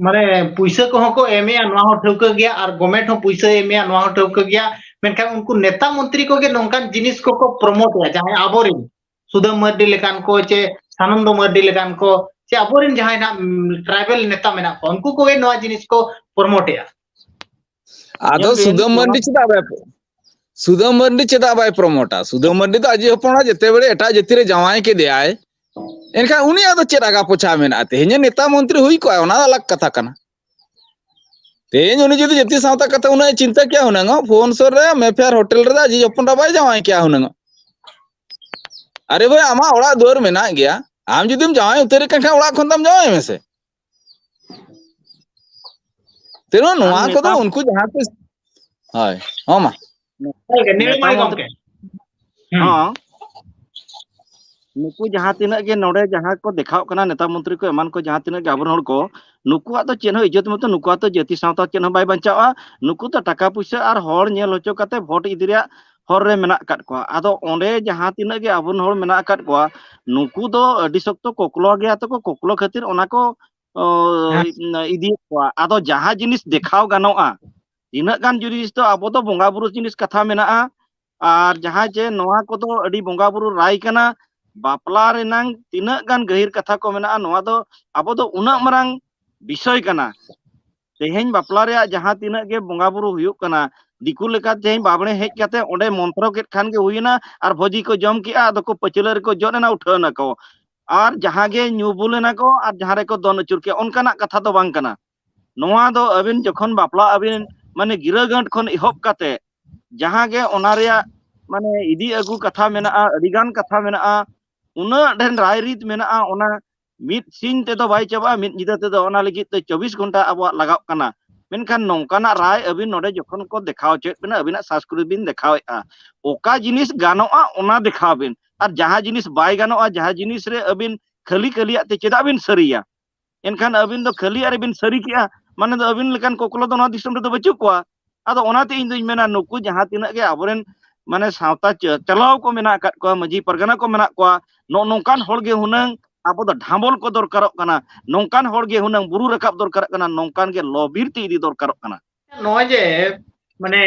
ᱢᱟᱱᱮ, ᱯᱩᱭᱥᱟᱹ ᱠᱚᱦᱚᱸ ᱠᱚ ᱮᱢᱮᱜᱼᱟ, ᱱᱚᱣᱟ ᱦᱚᱸ ᱴᱷᱟᱹᱣᱠᱟᱹ ᱜᱮᱭᱟ, ᱟᱨ ᱜᱚᱵᱷᱢᱮᱱᱴ ᱦᱚᱸ ᱯᱩᱭᱥᱟᱹᱭ ᱮᱢᱮᱜᱼᱟ, ᱱᱚᱣᱟ ᱦᱚᱸ ᱴᱷᱟᱹᱣᱠᱟᱹ ᱜᱮᱭᱟ᱾ ᱢᱮᱱᱠᱷᱟᱱ ᱩᱱᱠᱩ ᱱᱮᱛᱟ ᱢᱚᱱᱛᱨᱤ ᱠᱚᱜᱮ ᱱᱚᱝᱠᱟᱱ ᱡᱤᱱᱤᱥ ᱠᱚᱠᱚ ᱯᱨᱚᱢᱳᱴᱮᱜᱼᱟ, ᱡᱟᱦᱟᱸᱭ ᱟᱵᱚᱨᱮᱱ ᱥᱩᱫᱟᱹᱢ ᱢᱟᱨᱰᱤ ᱞᱮᱠᱟᱱ ᱠᱚ, ᱪᱮ ᱥᱟᱱᱚᱱᱫᱚ ᱢᱟᱨᱰᱤ ᱞᱮᱠᱟᱱ ᱠᱚ, ᱪᱮ ᱟᱵᱚᱨᱮᱱ ᱡᱟᱦᱟᱸᱭ ᱱᱟᱜ, ᱩᱢ, ᱴᱨᱟᱭᱵᱮᱞ ᱱᱮᱛᱟ ᱢᱮᱱᱟᱜ ᱠᱚᱣᱟ, ᱩᱱᱠᱩ ᱠᱚᱜᱮ ᱱᱚᱣᱟ ᱡᱤᱱᱤᱥ ᱠᱚ ᱯᱨᱚᱢᱳᱴᱮᱜᱼᱟ᱾ ᱟᱫᱚ ᱧᱮᱞ ᱵᱤᱱ, ᱥᱩᱫᱟᱹᱢ ᱱᱚᱣᱟ ᱢᱟᱨᱰᱤ ᱪᱮᱫᱟᱜ ᱵᱟᱭ, ᱥᱩᱫᱟᱹᱢ ᱢᱟᱨᱰᱤ ᱪᱮᱫᱟᱜ ᱵᱟᱭ ᱯᱨᱚᱢᱳᱴᱟ? ᱥᱩᱫᱟᱹᱢ ᱢᱟᱨᱰᱤ ᱫᱚ ᱟᱡᱤᱡ ᱦᱚᱯᱚᱱ ᱚᱲᱟᱜ ᱡᱮᱛᱮ ᱵᱮᱲᱮ ᱮᱴᱟᱜ ᱡᱟᱹᱛᱤ ᱨᱮ ᱡᱟᱶᱟᱭ ᱠᱮᱫᱮᱭᱟᱭ, ᱮᱱᱠᱷᱟᱱ ᱩᱱᱤᱭᱟᱜ ᱫᱚ ᱪᱮᱫ ᱟᱜᱟ ᱯᱚᱪᱷᱟ ᱢᱮᱱᱟᱜᱼᱟ? ᱛᱮᱦᱮᱧ ᱱᱮᱛᱟ ᱢᱚᱱᱛᱨᱤ ᱦᱩᱭ ᱠᱚᱜᱼᱟ, ᱚᱱᱟ ᱫᱚ ᱟᱞᱟᱜᱽ ᱠᱟᱛᱷᱟ ᱠᱟᱱᱟ᱾ ᱛᱮᱦᱮᱧ ᱩᱱᱤ ᱡᱩᱫᱤ ᱡᱟᱹᱛᱤ ᱥᱟᱶᱛᱟ ᱠᱟᱛᱷᱟ ᱩᱱᱟᱹᱜ ᱮ ᱪᱤᱱᱛᱟᱹ ᱠᱮᱭᱟ ᱦᱩᱱᱟᱹᱝ, ᱯᱷᱳᱱ ᱥᱩᱨ ᱨᱮ ᱢᱮᱯᱷᱮᱭᱟᱨ ᱦᱳᱴᱮᱞ ᱨᱮᱫᱚ ᱟᱡᱤᱡ ᱦᱚᱯᱚᱱ ᱮᱨᱟ ᱵᱟᱭ ᱡᱟᱶᱟᱭ ᱠᱮᱭᱟ ᱦᱩᱱᱟᱹᱝ᱾ ᱟᱨᱮ ᱵᱷᱟᱹᱭ, ᱟᱢᱟᱜ ᱚᱲᱟᱜ ᱫᱩᱣᱟᱹᱨ ᱢᱮᱱᱟᱜ ᱜᱮᱭᱟ, ᱟᱢ ᱡᱩᱫᱤᱢ ᱡᱟᱶᱟᱭ ᱩᱛᱟᱹᱨ ᱠᱟᱱ ᱠᱷᱟᱱ ᱚᱲᱟᱜ ᱠᱷᱚᱱ ᱛᱟᱢ ᱡᱟᱶᱟᱭ ᱢᱮᱥᱮ᱾ ᱛᱮᱱᱚ ᱟᱨ ᱱᱚᱣᱟ ᱠᱚᱫᱚ ᱱᱮᱛᱟᱨ ᱩᱱᱠᱩ ᱡᱟᱦᱟᱸ ᱛᱤᱥ, ᱦᱳᱭ, ᱦᱚᱸ ᱢᱟ᱾ ᱦᱳᱭ, ᱱᱤᱨᱢᱚᱞ ᱱᱮᱛᱟ ᱢᱚᱱᱛᱨᱤ ᱜᱚᱢᱠᱮ᱾ ᱦᱩᱸ᱾ ᱦᱚᱸ᱾ ᱱᱩᱠᱩ ᱡᱟᱦᱟᱸ ᱛᱤᱱᱟᱹᱜ ᱜᱮ ᱱᱚᱰᱮ ᱡᱟᱦᱟᱸ ᱠᱚ ᱫᱮᱠᱷᱟᱣᱜ ᱠᱟᱱᱟ, ᱱᱮᱛᱟ ᱢᱚᱱᱛᱨᱤ ᱠᱚ ᱮᱢᱟᱱ ᱠᱚ, ᱡᱟᱦᱟᱸ ᱛᱤᱱᱟᱹᱜ ᱜᱮ ᱟᱵᱚᱨᱮᱱ ᱦᱚᱲ ᱠᱚ, ᱱᱩᱠᱩᱣᱟᱜ ᱫᱚ ᱪᱮᱫ ᱦᱚᱸ ᱤᱡᱽᱡᱚᱛ ᱢᱚᱛᱚ, ᱱᱩᱠᱩᱣᱟᱜ ᱫᱚ ᱡᱟᱹᱛᱤ ᱥᱟᱶᱛᱟ ᱪᱮᱫ ᱦᱚᱸ ᱵᱟᱭ ᱵᱟᱧᱪᱟᱣᱼᱟ᱾ ᱱᱩᱠᱩ ᱫᱚ ᱴᱟᱠᱟ ᱯᱩᱭᱥᱟᱹ ᱟᱨ ᱦᱚᱲ ᱧᱮᱞ ᱦᱚᱪᱚ ᱠᱟᱛᱮ ᱵᱷᱳᱴ ᱤᱫᱤ ᱨᱮᱭᱟᱜ ᱦᱚᱨ ᱨᱮ ᱢᱮᱱᱟᱜ ᱟᱠᱟᱫ ᱠᱚᱣᱟ᱾ ᱟᱫᱚ ᱚᱸᱰᱮ ᱡᱟᱦᱟᱸ ᱛᱤᱱᱟᱹᱜ ᱜᱮ ᱟᱵᱚᱨᱮᱱ ᱦᱚᱲ ᱢᱮᱱᱟᱜ ᱟᱠᱟᱫ ᱠᱚᱣᱟ, ᱱᱩᱠᱩ ᱫᱚ ᱟᱹᱰᱤ ᱥᱚᱠᱛᱚ ᱠᱚᱠᱞᱚ ᱜᱮᱭᱟ ᱛᱟᱠᱚ, ᱠᱚᱠᱞᱚ ᱠᱷᱟᱹᱛᱤᱨ ᱚᱱᱟ ᱠᱚ, ᱚ, ᱦᱮᱸ᱾ ᱤᱫᱤᱭᱮᱫ ᱠᱚᱣᱟ᱾ ᱟᱫᱚ ᱡᱟᱦᱟᱸ ᱡᱤᱱᱤᱥ ᱫᱮᱠᱷᱟᱣ ᱜᱟᱱᱚᱜᱼᱟ, ᱛᱤᱱᱟᱹᱜ ᱜᱟᱱ ᱡᱤᱱᱤᱥ ᱫᱚ ᱟᱵᱚ ᱫᱚ ᱵᱚᱸᱜᱟ ᱵᱩᱨᱩ ᱡᱤᱱᱤᱥ ᱠᱟᱛᱷᱟ ᱢᱮᱱᱟᱜᱼᱟ, ᱟᱨ ᱡᱟᱦᱟᱸ ᱡᱮ ᱱᱚᱣᱟ ᱠᱚᱫᱚ ᱟᱹᱰᱤ ᱵᱚᱸᱜᱟ ᱵᱩᱨᱩ ᱨᱟᱭ ᱠᱟᱱᱟ, ᱵᱟᱯᱞᱟ ᱨᱮᱱᱟᱝ ᱛᱤᱱᱟᱹᱜ ᱜᱟᱱ ᱜᱟᱹᱦᱤᱨ ᱠᱟᱛᱷᱟ ᱠᱚ ᱢᱮᱱᱟᱜᱼᱟ, ᱱᱚᱣᱟ ᱫᱚ ᱟᱵᱚ ᱫᱚ ᱩᱱᱟᱹᱜ ᱢᱟᱨᱟᱝ ᱵᱤᱥᱚᱭ ᱠᱟᱱᱟ᱾ ᱛᱮᱦᱮᱧ ᱵᱟᱯᱞᱟ ᱨᱮᱭᱟᱜ ᱡᱟᱦᱟᱸ ᱛᱤᱱᱟᱹᱜ ᱜᱮ ᱵᱚᱸᱜᱟ ᱵᱩᱨᱩ ᱦᱩᱭᱩᱜ ᱠᱟᱱᱟ, ᱫᱤᱠᱩ ᱞᱮᱠᱟ ᱛᱮᱦᱮᱧ ᱵᱟᱵᱽᱲᱮ ᱦᱮᱡ ᱠᱟᱛᱮ ᱚᱸᱰᱮ ᱢᱚᱱᱛᱨᱚ ᱠᱮᱫ ᱠᱷᱟᱱ ᱜᱮ ᱦᱩᱭᱮᱱᱟ, ᱟᱨ ᱵᱷᱚᱡᱤ ᱠᱚ ᱡᱚᱢ ᱠᱮᱜᱼᱟ, ᱟᱫᱚ ᱠᱚ ᱯᱟᱹᱪᱷᱞᱟᱹ ᱨᱮᱠᱚ ᱡᱚᱫ ᱮᱱᱟ, ᱩᱴᱷᱟᱹᱣ ᱮᱱᱟ ᱠᱚ᱾ ᱟᱨ ᱡᱟᱦᱟᱸ ᱜᱮ ᱧᱩ ᱵᱩᱞ ᱮᱱᱟ ᱠᱚ ᱟᱨ ᱡᱟᱦᱟᱸ ᱨᱮᱠᱚ ᱫᱚᱱ ᱟᱹᱪᱩᱨ ᱠᱮᱜᱼᱟ, ᱚᱱᱠᱟᱱᱟᱜ ᱠᱟᱛᱷᱟ ᱫᱚ ᱵᱟᱝ ᱠᱟᱱᱟ᱾ ᱱᱚᱣᱟ ᱫᱚ ᱟᱹᱵᱤᱱ ᱡᱚᱠᱷᱚᱱ ᱵᱟᱯᱞᱟ ᱟᱹᱵᱤᱱ, ᱢᱟᱱᱮ, ᱜᱤᱨᱟᱹ ᱜᱟᱹᱴ ᱠᱷᱚᱱ ᱮᱦᱚᱵ ᱠᱟᱛᱮ ᱡᱟᱦᱟᱸ ᱜᱮ ᱚᱱᱟ ᱨᱮᱭᱟᱜ, ᱢᱟᱱᱮ, ᱤᱫᱤ ᱟᱹᱜᱩ ᱠᱟᱛᱷᱟ ᱢᱮᱱᱟᱜᱼᱟ, ᱟᱹᱰᱤ ᱜᱟᱱ ᱠᱟᱛᱷᱟ ᱢᱮᱱᱟᱜᱼᱟ, ᱩᱱᱟᱹᱜ ᱰᱷᱮᱨ ᱨᱟᱭ ᱨᱤᱛ ᱢᱮᱱᱟᱜᱼᱟ, ᱚᱱᱟ ᱢᱤᱫ ᱥᱤᱧ ᱛᱮᱫᱚ ᱵᱟᱭ ᱪᱟᱵᱟᱜᱼᱟ, ᱢᱤᱫ ᱧᱤᱫᱟᱹ ᱛᱮᱫᱚ᱾ ᱚᱱᱟ ᱞᱟᱹᱜᱤᱫ ᱛᱮ ᱪᱚᱵᱵᱤᱥ ᱜᱷᱚᱱᱴᱟ ᱟᱵᱚᱣᱟᱜ ᱞᱟᱜᱟᱜ ᱠᱟᱱᱟ᱾ ᱢᱮᱱᱠᱷᱟᱱ ᱱᱚᱝᱠᱟᱱᱟᱜ ᱨᱟᱭ ᱟᱹᱵᱤᱱ ᱱᱚᱰᱮ ᱡᱚᱠᱷᱚᱱ ᱠᱚ ᱫᱮᱠᱷᱟᱣ ᱦᱚᱪᱚᱭᱮᱫ ᱵᱤᱱᱟ, ᱟᱹᱵᱤᱱᱟᱜ ᱥᱟᱥᱠᱨᱤᱛ ᱵᱤᱱ ᱫᱮᱠᱷᱟᱣᱮᱫᱼᱟ, ᱚᱠᱟ ᱡᱤᱱᱤᱥ ᱜᱟᱱᱚᱜᱼᱟ ᱚᱱᱟ ᱫᱮᱠᱷᱟᱣ ᱵᱤᱱ, ᱟᱨ ᱡᱟᱦᱟᱸ ᱡᱤᱱᱤᱥ ᱵᱟᱭ ᱜᱟᱱᱚᱜᱼᱟ, ᱡᱟᱦᱟᱸ ᱡᱤᱱᱤᱥ ᱨᱮ ᱟᱹᱵᱤᱱ ᱠᱷᱟᱹᱞᱤ ᱠᱷᱟᱹᱞᱤᱭᱟᱜ ᱛᱮ ᱪᱮᱫᱟᱜ ᱵᱤᱱ ᱥᱟᱹᱨᱤᱭᱟ? ᱮᱱᱠᱷᱟᱱ ᱟᱹᱵᱤᱱ ᱫᱚ ᱠᱷᱟᱹᱞᱤᱭᱟᱜ ᱨᱮᱵᱤᱱ ᱥᱟᱹᱨᱤ ᱠᱮᱜᱼᱟ, ᱢᱟᱱᱮ ᱫᱚ ᱟᱹᱵᱤᱱ ᱞᱮᱠᱟᱱ ᱠᱚᱠᱞᱚ ᱫᱚ ᱱᱚᱣᱟ ᱫᱤᱥᱚᱢ ᱨᱮᱫᱚ ᱵᱟᱹᱪᱩᱜ ᱠᱚᱣᱟ᱾ ᱟᱫᱚ ᱚᱱᱟᱛᱮ ᱤᱧ ᱫᱩᱧ ᱢᱮᱱᱟ, ᱱᱩᱠᱩ ᱡᱟᱦᱟᱸ ᱛᱤᱱᱟᱹᱜ ᱜᱮ ᱟᱵᱚᱨᱮᱱ, ᱢᱟᱱᱮ, ᱥᱟᱶᱛᱟ ᱪᱟ-, ᱪᱟᱞᱟᱣ ᱠᱚ ᱢᱮᱱᱟᱜ ᱟᱠᱟᱫ ᱠᱚᱣᱟ, ᱢᱟᱹᱡᱷᱤ ᱯᱟᱨᱜᱟᱱᱟ ᱠᱚ ᱢᱮᱱᱟᱜ ᱠᱚᱣᱟ, ᱱᱚᱜᱼᱚ ᱱᱚᱝᱠᱟᱱ ᱦᱚᱲ ᱜᱮ ᱦᱩᱱᱟᱹᱝ ᱟᱵᱚ ᱫᱚ ᱰᱷᱟᱸᱵᱚᱞ ᱠᱚ ᱫᱚᱨᱠᱟᱨᱚᱜ ᱠᱟᱱᱟ, ᱱᱚᱝᱠᱟᱱ ᱦᱚᱲ ᱜᱮ ᱦᱩᱱᱟᱹᱝ ᱵᱩᱨᱩ ᱨᱟᱠᱟᱵ ᱫᱚᱨᱠᱟᱨᱚᱜ ᱠᱟᱱᱟ, ᱱᱚᱝᱠᱟᱱ ᱜᱮ ᱞᱚ ᱵᱤᱨ ᱛᱮ ᱤᱫᱤ ᱫᱚᱨᱠᱟᱨᱚᱜ ᱠᱟᱱᱟ᱾ ᱱᱚᱜᱼᱚᱭ ᱡᱮ, ᱢᱟᱱᱮ,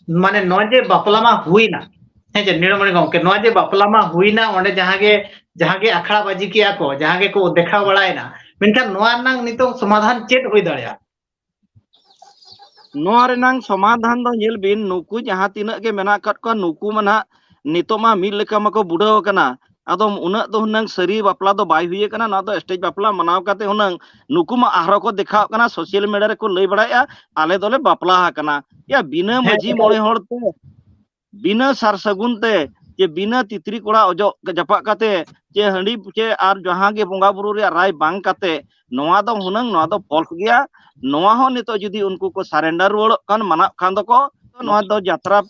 ᱢᱟᱱᱮ ᱱᱚᱜᱼᱚᱭ ᱡᱮ ᱵᱟᱯᱞᱟ ᱢᱟ ᱦᱩᱭᱱᱟ, ᱦᱮᱸ ᱪᱮ, ᱱᱤᱲᱚᱢᱚᱬᱤ ᱜᱚᱢᱠᱮ, ᱱᱚᱣᱟ ᱡᱮ ᱵᱟᱯᱞᱟ ᱢᱟ ᱦᱩᱭᱱᱟ, ᱚᱸᱰᱮ ᱡᱟᱦᱟᱸ ᱜᱮ, ᱡᱟᱦᱟᱸ ᱜᱮ ᱟᱠᱷᱲᱟ ᱵᱟᱹᱡᱤ ᱠᱮᱜᱼᱟ ᱠᱚ, ᱡᱟᱦᱟᱸ ᱜᱮᱠᱚ ᱫᱮᱠᱷᱟᱣ ᱵᱟᱲᱟᱭᱮᱱᱟ, ᱢᱮᱱᱠᱷᱟᱱ ᱱᱚᱣᱟ ᱨᱮᱱᱟᱜ ᱱᱤᱛᱚᱝ ᱥᱚᱢᱟᱫᱷᱟᱱ ᱪᱮᱫ ᱦᱩᱭ ᱫᱟᱲᱮᱭᱟᱜᱼᱟ? ᱱᱚᱣᱟ ᱨᱮᱱᱟᱝ ᱥᱚᱢᱟᱫᱷᱟᱱ ᱫᱚ ᱧᱮᱞ ᱵᱤᱱ, ᱱᱩᱠᱩ ᱡᱟᱦᱟᱸ ᱛᱤᱱᱟᱹᱜ ᱜᱮ ᱢᱮᱱᱟᱜ ᱟᱠᱟᱫ ᱠᱚᱣᱟ, ᱱᱩᱠᱩ ᱢᱟ ᱱᱟᱦᱟᱜ ᱱᱤᱛᱚᱜ ᱢᱟ ᱢᱤᱫ ᱞᱮᱠᱟ ᱢᱟᱠᱚ ᱵᱩᱰᱷᱟᱹᱣ ᱟᱠᱟᱱᱟ᱾ ᱟᱫᱚ ᱩᱱᱟᱹᱜ ᱫᱚ ᱦᱩᱱᱟᱹᱝ ᱥᱟᱹᱨᱤ ᱵᱟᱯᱞᱟ ᱫᱚ ᱵᱟᱭ ᱦᱩᱭ ᱟᱠᱟᱱᱟ, ᱱᱚᱣᱟ ᱫᱚ ᱥᱴᱮᱡᱽ ᱵᱟᱯᱞᱟ ᱢᱟᱱᱟᱣ ᱠᱟᱛᱮ ᱦᱩᱱᱟᱹᱝ ᱱᱩᱠᱩ ᱢᱟ ᱟᱨᱦᱚᱸ ᱠᱚ ᱫᱮᱠᱷᱟᱣ ᱠᱟᱱᱟ, ᱥᱳᱥᱟᱞ ᱢᱤᱰᱤᱭᱟ ᱨᱮᱠᱚ ᱞᱟᱹᱭ ᱵᱟᱲᱟᱭᱮᱫᱼᱟ, "ᱟᱞᱮ ᱫᱚᱞᱮ ᱵᱟᱯᱞᱟ ᱟᱠᱟᱱᱟ᱾" ᱭᱟ, ᱵᱤᱱᱟᱹ ᱦᱮᱸ, ᱢᱟᱹᱡᱷᱤ ᱮᱠᱟᱞ᱾ ᱢᱚᱬᱮ ᱦᱚᱲ ᱛᱮ, ᱵᱤᱱᱟᱹ ᱥᱟᱨ ᱥᱟᱹᱜᱩᱱ ᱛᱮ, ᱪᱮ ᱵᱤᱱᱟᱹ ᱛᱤᱛᱨᱤ ᱠᱚᱲᱟ ᱚᱡᱚᱜ ᱡᱟᱯᱟᱜ ᱠᱟᱛᱮ, ᱪᱮ ᱦᱟᱺᱰᱤ ᱪᱮ ᱟᱨ ᱡᱟᱦᱟᱸ ᱜᱮ ᱵᱚᱸᱜᱟ ᱵᱩᱨᱩ ᱨᱮᱭᱟᱜ ᱨᱟᱭ ᱵᱟᱝ ᱠᱟᱛᱮ, ᱱᱚᱣᱟ ᱫᱚ ᱦᱩᱱᱟᱹᱝ, ᱱᱚᱣᱟ ᱫᱚ ᱯᱷᱚᱞᱥ ᱜᱮᱭᱟ᱾ ᱱᱚᱣᱟ ᱦᱚᱸ ᱱᱤᱛᱚᱜ ᱡᱩᱫᱤ ᱩᱱᱠᱩ ᱠᱚ ᱥᱟᱨᱮᱱᱰᱟᱨ ᱨᱩᱣᱟᱹᱲᱚᱜ ᱠᱷᱟᱱ, ᱢᱟᱱᱟᱜ ᱠᱷᱟᱱ ᱫᱚᱠᱚ, ᱱᱚᱣᱟ ᱫᱚ ᱡᱟᱛᱨᱟ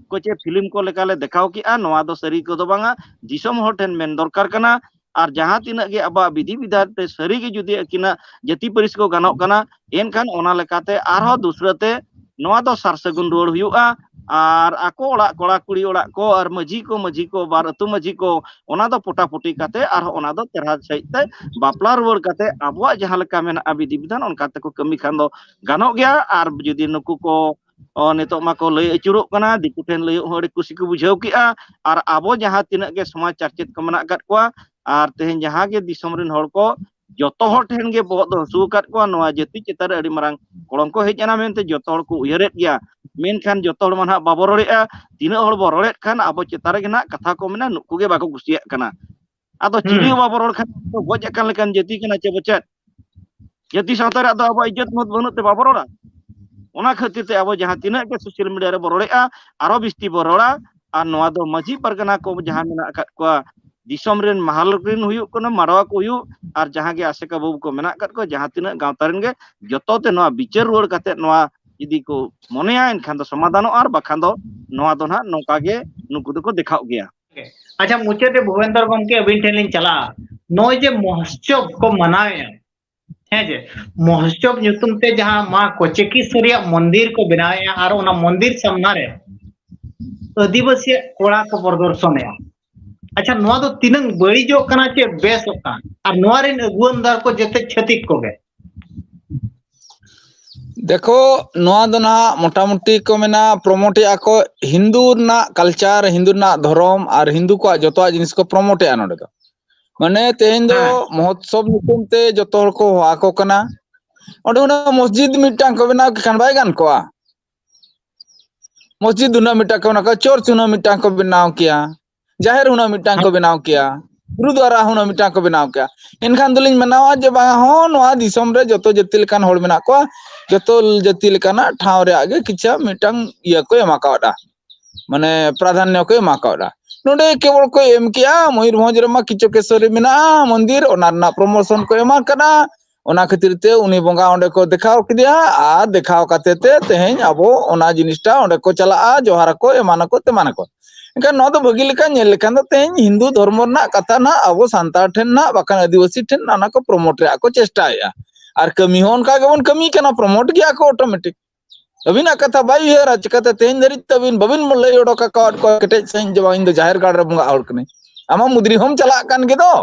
ᱠᱚ ᱪᱮ ᱯᱷᱤᱞᱢ ᱠᱚ ᱞᱮᱠᱟᱞᱮ ᱫᱮᱠᱷᱟᱣ ᱠᱮᱜᱼᱟ, ᱱᱚᱣᱟ ᱫᱚ ᱥᱟᱹᱨᱤ ᱠᱚᱫᱚ ᱵᱟᱝᱟ᱾ ᱫᱤᱥᱚᱢ ᱦᱚᱲ ᱴᱷᱮᱱ ᱢᱮᱱ ᱫᱚᱨᱠᱟᱨ ᱠᱟᱱᱟ᱾ ᱟᱨ ᱡᱟᱦᱟᱸ ᱛᱤᱱᱟᱹᱜ ᱜᱮ ᱟᱵᱚᱣᱟᱜ ᱵᱤᱫᱷᱤ ᱵᱤᱫᱷᱟᱱ ᱛᱮ ᱥᱟᱹᱨᱤ ᱜᱮ ᱡᱩᱫᱤ ᱟᱹᱠᱤᱱᱟᱜ ᱡᱟᱹᱛᱤ ᱯᱟᱹᱨᱤᱥ ᱠᱚ ᱜᱟᱱᱚᱜ ᱠᱟᱱᱟ, ᱮᱱᱠᱷᱟᱱ ᱚᱱᱟ ᱞᱮᱠᱟᱛᱮ ᱟᱨᱦᱚᱸ ᱫᱩᱥᱨᱟᱹ ᱛᱮ ᱱᱚᱣᱟ ᱫᱚ ᱥᱟᱨ ᱥᱟᱹᱜᱩᱱ ᱨᱩᱣᱟᱹᱲ ᱦᱩᱭᱩᱜᱼᱟ᱾ ᱟᱨ ᱟᱠᱚ ᱚᱲᱟᱜ, ᱠᱚᱲᱟ ᱠᱩᱲᱤ ᱚᱲᱟᱜ ᱠᱚ ᱟᱨ ᱢᱟᱹᱡᱷᱤ ᱠᱚ, ᱢᱟᱹᱡᱷᱤ ᱠᱚ, ᱵᱟᱨ ᱟᱹᱛᱩ ᱢᱟᱹᱡᱷᱤ ᱠᱚ, ᱚᱱᱟ ᱫᱚ ᱯᱚᱴᱟᱯᱚᱴᱤ ᱠᱟᱛᱮ ᱟᱨᱦᱚᱸ ᱚᱱᱟ ᱫᱚ ᱪᱮᱦᱨᱟ ᱥᱟᱺᱦᱤᱡ ᱛᱮ ᱵᱟᱯᱞᱟ ᱨᱩᱣᱟᱹᱲ ᱠᱟᱛᱮ ᱟᱵᱚᱣᱟᱜ ᱡᱟᱦᱟᱸ ᱞᱮᱠᱟ ᱢᱮᱱᱟᱜᱼᱟ ᱵᱤᱫᱷᱤ ᱵᱤᱫᱷᱟᱱ, ᱚᱱᱠᱟ ᱛᱮᱠᱚ ᱠᱟᱹᱢᱤ ᱠᱷᱟᱱ ᱫᱚ ᱜᱟᱱᱚᱜ ᱜᱮᱭᱟ᱾ ᱟᱨ ᱡᱩᱫᱤ ᱱᱩᱠᱩ ᱠᱚ, ᱚ, ᱱᱤᱛᱚᱜ ᱢᱟᱠᱚ ᱞᱟᱹᱭ ᱟᱹᱪᱩᱨᱚᱜ ᱠᱟᱱᱟ, ᱫᱤᱠᱩ ᱴᱷᱮᱱ ᱞᱟᱹᱭᱚᱜ ᱦᱚᱸ ᱟᱹᱰᱤ ᱠᱩᱥᱤ ᱠᱚ ᱵᱩᱡᱷᱟᱹᱣ ᱠᱮᱜᱼᱟ᱾ ᱟᱨ ᱟᱵᱚ ᱡᱟᱦᱟᱸ ᱛᱤᱱᱟᱹᱜ ᱜᱮ ᱥᱚᱢᱟᱡᱽ ᱪᱟᱨᱪᱮᱛ ᱠᱚ ᱢᱮᱱᱟᱜ ᱟᱠᱟᱫ ᱠᱚᱣᱟ, ᱟᱨ ᱛᱮᱦᱮᱧ ᱡᱟᱦᱟᱸ ᱜᱮ ᱫᱤᱥᱚᱢ ᱨᱮᱱ ᱦᱚᱲ ᱠᱚ, ᱡᱚᱛᱚ ᱦᱚᱲ ᱴᱷᱮᱱ ᱜᱮ ᱵᱚᱦᱚᱜ ᱫᱚ ᱦᱟᱹᱥᱩ ᱟᱠᱟᱫ ᱠᱚᱣᱟ᱾ ᱱᱚᱣᱟ ᱡᱟᱹᱛᱤ ᱪᱮᱛᱟᱱ ᱨᱮ ᱟᱹᱰᱤ ᱢᱟᱨᱟᱝ ᱠᱚᱞᱚᱝᱠᱚ ᱦᱮᱡ ᱮᱱᱟ ᱢᱮᱱᱛᱮ ᱡᱚᱛᱚ ᱦᱚᱲ ᱠᱚ ᱩᱭᱦᱟᱹᱨᱮᱫ ᱜᱮᱭᱟ᱾ ᱢᱮᱱᱠᱷᱟᱱ ᱡᱚᱛᱚ ᱦᱚᱲ ᱢᱟ ᱱᱟᱦᱟᱜ ᱵᱟᱵᱚ ᱨᱚᱲᱮᱫᱼᱟ᱾ ᱛᱤᱱᱟᱹᱜ ᱦᱚᱲ ᱵᱚ ᱨᱚᱲᱮᱫ ᱠᱷᱟᱱ ᱟᱵᱚ ᱪᱮᱛᱟᱱ ᱨᱮᱜᱮ ᱱᱟᱦᱟᱜ ᱠᱟᱛᱷᱟ ᱠᱚ ᱢᱮᱱᱟ, ᱱᱩᱠᱩ ᱜᱮ ᱵᱟᱠᱚ ᱠᱩᱥᱤᱭᱟᱜ ᱠᱟᱱᱟ᱾ ᱟᱫᱚ ᱪᱤᱞᱤ ᱦᱚᱸ ᱵᱟᱵᱚ ᱨᱚᱲ ᱠᱷᱟᱱ ᱫᱚ ᱜᱚᱡ ᱟᱠᱟᱱ ᱞᱮᱠᱟᱱ ᱡᱟᱹᱛᱤ ᱠᱟᱱᱟ ᱪᱮ ᱵᱚᱪᱮᱫ? ᱡᱟᱹᱛᱤ ᱥᱟᱶᱛᱟ ᱨᱮ ᱟᱫᱚ ᱟᱵᱚᱣᱟᱜ ᱤᱡᱽᱡᱚᱛ ᱢᱚᱛ ᱵᱟᱹᱱᱩᱜ ᱛᱮ ᱵᱟᱵᱚ ᱨᱚᱲᱟ᱾ ᱚᱱᱟ ᱠᱷᱟᱹᱛᱤᱨ ᱛᱮ ᱟᱵᱚ ᱡᱟᱦᱟᱸ ᱛᱤᱱᱟᱹᱜ ᱜᱮ ᱥᱳᱥᱟᱞ ᱢᱤᱰᱤᱭᱟ ᱨᱮᱵᱚ ᱨᱚᱲᱮᱫᱼᱟ, ᱟᱨᱚ ᱵᱤᱥᱛᱤ ᱵᱚ ᱨᱚᱲᱟ᱾ ᱟᱨ ᱱᱚᱣᱟ ᱫᱚ ᱢᱟᱹᱡᱷᱤ ᱯᱟᱨᱜᱟᱱᱟ ᱠᱚ ᱡᱟᱦᱟᱸ ᱢᱮᱱᱟᱜ ᱟᱠᱟᱫ ᱠᱚᱣᱟ, ᱫᱤᱥᱚᱢ ᱨᱮᱱ ᱢᱟᱦᱟᱞ ᱨᱮᱱ ᱦᱩᱭᱩᱜ ᱠᱟᱱᱟ, ᱢᱟᱰᱣᱟ ᱠᱚ ᱦᱩᱭᱩᱜ, ᱟᱨ ᱡᱟᱦᱟᱸ ᱜᱮ ᱟᱥᱮᱠᱟ ᱵᱟᱹᱵᱩ ᱠᱚ ᱢᱮᱱᱟᱜ ᱟᱠᱟᱫ ᱠᱚᱣᱟ, ᱡᱟᱦᱟᱸ ᱛᱤᱱᱟᱹᱜ ᱜᱟᱶᱛᱟ ᱨᱮᱱ ᱜᱮ, ᱡᱚᱛᱚ ᱛᱮ ᱱᱚᱣᱟ ᱵᱤᱪᱟᱹᱨ ᱨᱩᱣᱟᱹᱲ ᱠᱟᱛᱮ ᱱᱚᱣᱟ ᱡᱩᱫᱤ ᱠᱚ ᱢᱚᱱᱮᱭᱟ, ᱮᱱᱠᱷᱟᱱ ᱫᱚ ᱥᱚᱢᱟᱫᱷᱟᱱᱚᱜᱼᱟ, ᱟᱨ ᱵᱟᱠᱷᱟᱱ ᱫᱚ ᱱᱚᱣᱟ ᱫᱚ ᱱᱟᱦᱟᱜ ᱱᱚᱝᱠᱟ ᱜᱮ ᱱᱩᱠᱩ ᱫᱚᱠᱚ ᱫᱮᱠᱷᱟᱣ ᱜᱮᱭᱟ᱾ ᱟᱪᱪᱷᱟ, ᱢᱩᱪᱟᱹᱫ ᱨᱮ ᱵᱷᱩᱵᱮᱱᱫᱚᱨ ᱜᱚᱢᱠᱮ, ᱟᱹᱵᱤᱱ ᱴᱷᱮᱱ ᱞᱤᱧ ᱪᱟᱞᱟᱜᱼᱟ᱾ ᱱᱚᱜᱼᱚᱭ ᱡᱮ ᱢᱚᱦᱳᱛᱥᱚᱵ ᱠᱚ ᱢᱟᱱᱟᱣᱮᱫᱼᱟ, ᱦᱮᱸ ᱡᱮ ᱢᱚᱦᱳᱛᱥᱚᱵ ᱧᱩᱛᱩᱢ ᱛᱮ ᱡᱟᱦᱟᱸ ᱢᱟ ᱠᱚᱪᱮᱠᱤᱥᱚᱨᱤᱭᱟᱜ ᱢᱚᱱᱫᱤᱨ ᱠᱚ ᱵᱮᱱᱟᱣᱮᱫᱼᱟ, ᱟᱨ ᱚᱱᱟ ᱢᱚᱱᱫᱤᱨ ᱥᱟᱢᱱᱟ ᱨᱮ ᱟᱹᱫᱤᱵᱟᱹᱥᱤᱭᱟᱜ ᱠᱚᱲᱟ ᱠᱚ ᱯᱨᱚᱫᱚᱨᱥᱚᱱᱮᱜᱼᱟ᱾ ᱟᱪᱪᱷᱟ, ᱱᱚᱣᱟ ᱫᱚ ᱛᱤᱱᱟᱹᱝ ᱵᱟᱹᱲᱤᱡᱚᱜ ᱠᱟᱱᱟ ᱪᱮ ᱵᱮᱥᱚᱜ ᱠᱟᱱᱟ? ᱟᱨ ᱱᱚᱣᱟ ᱨᱮᱱ ᱟᱹᱜᱩᱣᱟᱹᱱ ᱫᱟᱨ ᱠᱚ ᱡᱚᱛᱚ ᱪᱷᱟᱹᱛᱤᱠ ᱠᱚᱜᱮ᱾ ᱫᱮᱠᱷᱚ, ᱱᱚᱣᱟ ᱫᱚ ᱱᱟᱦᱟᱜ ᱢᱚᱴᱟᱢᱩᱴᱤ ᱠᱚ ᱢᱮᱱᱟ ᱯᱨᱚᱢᱳᱴ ᱮᱜᱼᱟ ᱠᱚ, ᱦᱤᱱᱫᱩ ᱨᱮᱱᱟᱜ ᱠᱟᱞᱪᱟᱨ, ᱦᱤᱱᱫᱩ ᱨᱮᱱᱟᱜ ᱫᱷᱚᱨᱚᱢ ᱟᱨ ᱦᱤᱱᱫᱩ ᱠᱚᱣᱟᱜ ᱡᱚᱛᱚᱣᱟᱜ ᱡᱤᱱᱤᱥ ᱠᱚ ᱯᱨᱚᱢᱳᱴ ᱮᱜᱼᱟ ᱱᱚᱰᱮ ᱫᱚ᱾ ᱢᱟᱱᱮ ᱛᱮᱦᱮᱧ ᱫᱚ ᱦᱮᱸ᱾ ᱢᱚᱦᱳᱛᱥᱚᱵ ᱧᱩᱛᱩᱢ ᱛᱮ ᱡᱚᱛᱚ ᱦᱚᱲ ᱠᱚ ᱦᱚᱦᱚ ᱟᱠᱚ ᱠᱟᱱᱟ᱾ ᱚᱸᱰᱮ ᱚᱱᱟ ᱢᱚᱥᱡᱤᱫ ᱢᱤᱫᱴᱟᱝ ᱠᱚ ᱵᱮᱱᱟᱣ ᱠᱮ ᱠᱷᱟᱱ ᱵᱟᱭ ᱜᱟᱱ ᱠᱚᱜᱼᱟ? ᱢᱚᱥᱡᱤᱫ ᱦᱩᱱᱟᱹᱝ ᱢᱤᱫᱴᱟᱝ ᱠᱚ ᱵᱮᱱᱟᱣ ᱠᱮᱭᱟ, ᱪᱟᱨᱪ ᱦᱩᱱᱟᱹᱝ ᱢᱤᱫᱴᱟᱝ ᱠᱚ ᱵᱮᱱᱟᱣ ᱠᱮᱭᱟ, ᱡᱟᱦᱮᱨ ᱦᱩᱱᱟᱹᱝ ᱢᱤᱫᱴᱟᱝ ᱠᱚ ᱵᱮᱱᱟᱣ ᱠᱮᱭᱟ, ᱜᱩᱨᱩᱫᱩᱣᱟᱨᱟ ᱦᱩᱱᱟᱹᱝ ᱢᱤᱫᱴᱟᱝ ᱠᱚ ᱵᱮᱱᱟᱣ ᱠᱮᱭᱟ᱾ ᱮᱱᱠᱷᱟᱱ ᱫᱚᱞᱤᱧ ᱢᱟᱱᱟᱣᱟ ᱡᱮ ᱵᱟᱝ ᱦᱚᱸ ᱱᱚᱣᱟ ᱫᱤᱥᱚᱢ ᱨᱮ ᱡᱚᱛᱚ ᱡᱟᱹᱛᱤ ᱞᱮᱠᱟᱱ ᱦᱚᱲ ᱢᱮᱱᱟᱜ ᱠᱚᱣᱟ, ᱡᱚᱛᱚ ᱡᱟᱹᱛᱤ ᱞᱮᱠᱟᱱᱟᱜ ᱴᱷᱟᱶ ᱨᱮᱭᱟᱜ ᱜᱮ ᱠᱤᱪᱷᱩ ᱢᱤᱫᱴᱟᱝ ᱤᱭᱟᱹ ᱠᱚ ᱮᱢ ᱠᱟᱣᱫᱟ, ᱢᱟᱱᱮ ᱯᱨᱟᱫᱷᱟᱱᱭᱚ ᱠᱚ ᱮᱢ ᱠᱟᱣᱫᱟ᱾ ᱱᱚᱰᱮ ᱠᱮᱵᱚᱞ ᱠᱚ ᱮᱢ ᱠᱮᱜᱼᱟ, ᱢᱚᱭᱩᱨᱵᱷᱚᱸᱡᱽ ᱨᱮᱢᱟ ᱠᱤᱪᱚᱠᱮᱥᱚᱨᱤ ᱢᱮᱱᱟᱜᱼᱟ ᱢᱚᱱᱫᱤᱨ, ᱚᱱᱟ ᱨᱮᱱᱟᱜ ᱯᱨᱚᱢᱳᱥᱚᱱ ᱠᱚ ᱮᱢᱟ ᱠᱟᱱᱟ᱾ ᱚᱱᱟ ᱠᱷᱟᱹᱛᱤᱨ ᱛᱮ ᱩᱱᱤ ᱵᱚᱸᱜᱟ ᱚᱸᱰᱮ ᱠᱚ ᱫᱮᱠᱷᱟᱣ ᱠᱮᱫᱮᱭᱟ, ᱟᱨ ᱫᱮᱠᱷᱟᱣ ᱠᱟᱛᱮ ᱛᱮ ᱛᱮᱦᱮᱧ ᱟᱵᱚ ᱚᱱᱟ ᱡᱤᱱᱤᱥᱴᱟ ᱚᱸᱰᱮ ᱠᱚ ᱪᱟᱞᱟᱜᱼᱟ, ᱡᱚᱦᱟᱨ ᱟᱠᱚ, ᱮᱢᱟᱱᱟᱠᱚ ᱛᱮᱢᱟᱱᱟᱠᱚ᱾ ᱮᱱᱠᱷᱟᱱ ᱱᱚᱣᱟ ᱫᱚ ᱵᱷᱟᱹᱜᱤ ᱞᱮᱠᱟ ᱧᱮᱞ ᱞᱮᱠᱷᱟᱱ ᱫᱚ ᱛᱮᱦᱮᱧ ᱦᱤᱱᱫᱩ ᱫᱷᱚᱨᱢᱚ ᱨᱮᱱᱟᱜ ᱠᱟᱛᱷᱟ ᱱᱟᱜ ᱟᱵᱚ ᱥᱟᱱᱛᱟᱲ ᱴᱷᱮᱱ ᱱᱟᱜ ᱵᱟᱠᱷᱟᱱ ᱟᱹᱫᱤᱵᱟᱹᱥᱤ ᱴᱷᱮᱱ ᱚᱱᱟ ᱠᱚ ᱯᱨᱚᱢᱳᱴ ᱨᱮᱭᱟᱜ ᱠᱚ ᱪᱮᱥᱴᱟᱭᱮᱫᱼᱟ᱾ ᱟᱨ ᱠᱟᱹᱢᱤ ᱦᱚᱸ ᱚᱱᱠᱟ ᱜᱮᱵᱚᱱ ᱠᱟᱹᱢᱤ ᱠᱟᱱᱟ, ᱯᱨᱚᱢᱳᱴ ᱜᱮᱭᱟ ᱠᱚ ᱚᱴᱳᱢᱮᱴᱤᱠ᱾ ᱟᱹᱵᱤᱱᱟᱜ ᱠᱟᱛᱷᱟ ᱵᱟᱭ ᱩᱭᱦᱟᱹᱨᱟ, ᱪᱤᱠᱟᱹᱛᱮ ᱛᱮᱦᱮᱧ ᱫᱷᱟᱹᱨᱤᱡ ᱛᱮ ᱟᱹᱵᱤᱱ ᱵᱟᱹᱵᱤᱱ ᱞᱟᱹᱭ ᱚᱰᱚᱠ ᱟᱠᱟᱣᱟᱫ ᱠᱚᱣᱟ ᱠᱮᱴᱮᱡ ᱥᱟᱺᱦᱤᱡ ᱡᱮ ᱵᱟᱝ ᱤᱧ ᱫᱚ ᱡᱟᱦᱮᱨ ᱜᱟᱲ ᱨᱮ ᱵᱚᱸᱜᱟ ᱦᱚᱲ ᱠᱟᱹᱱᱟᱹᱧ? ᱟᱢᱟᱜ ᱢᱩᱫᱽᱨᱤ ᱦᱚᱸᱢ ᱪᱟᱞᱟᱜ ᱠᱟᱱ ᱜᱮ ᱫᱚ,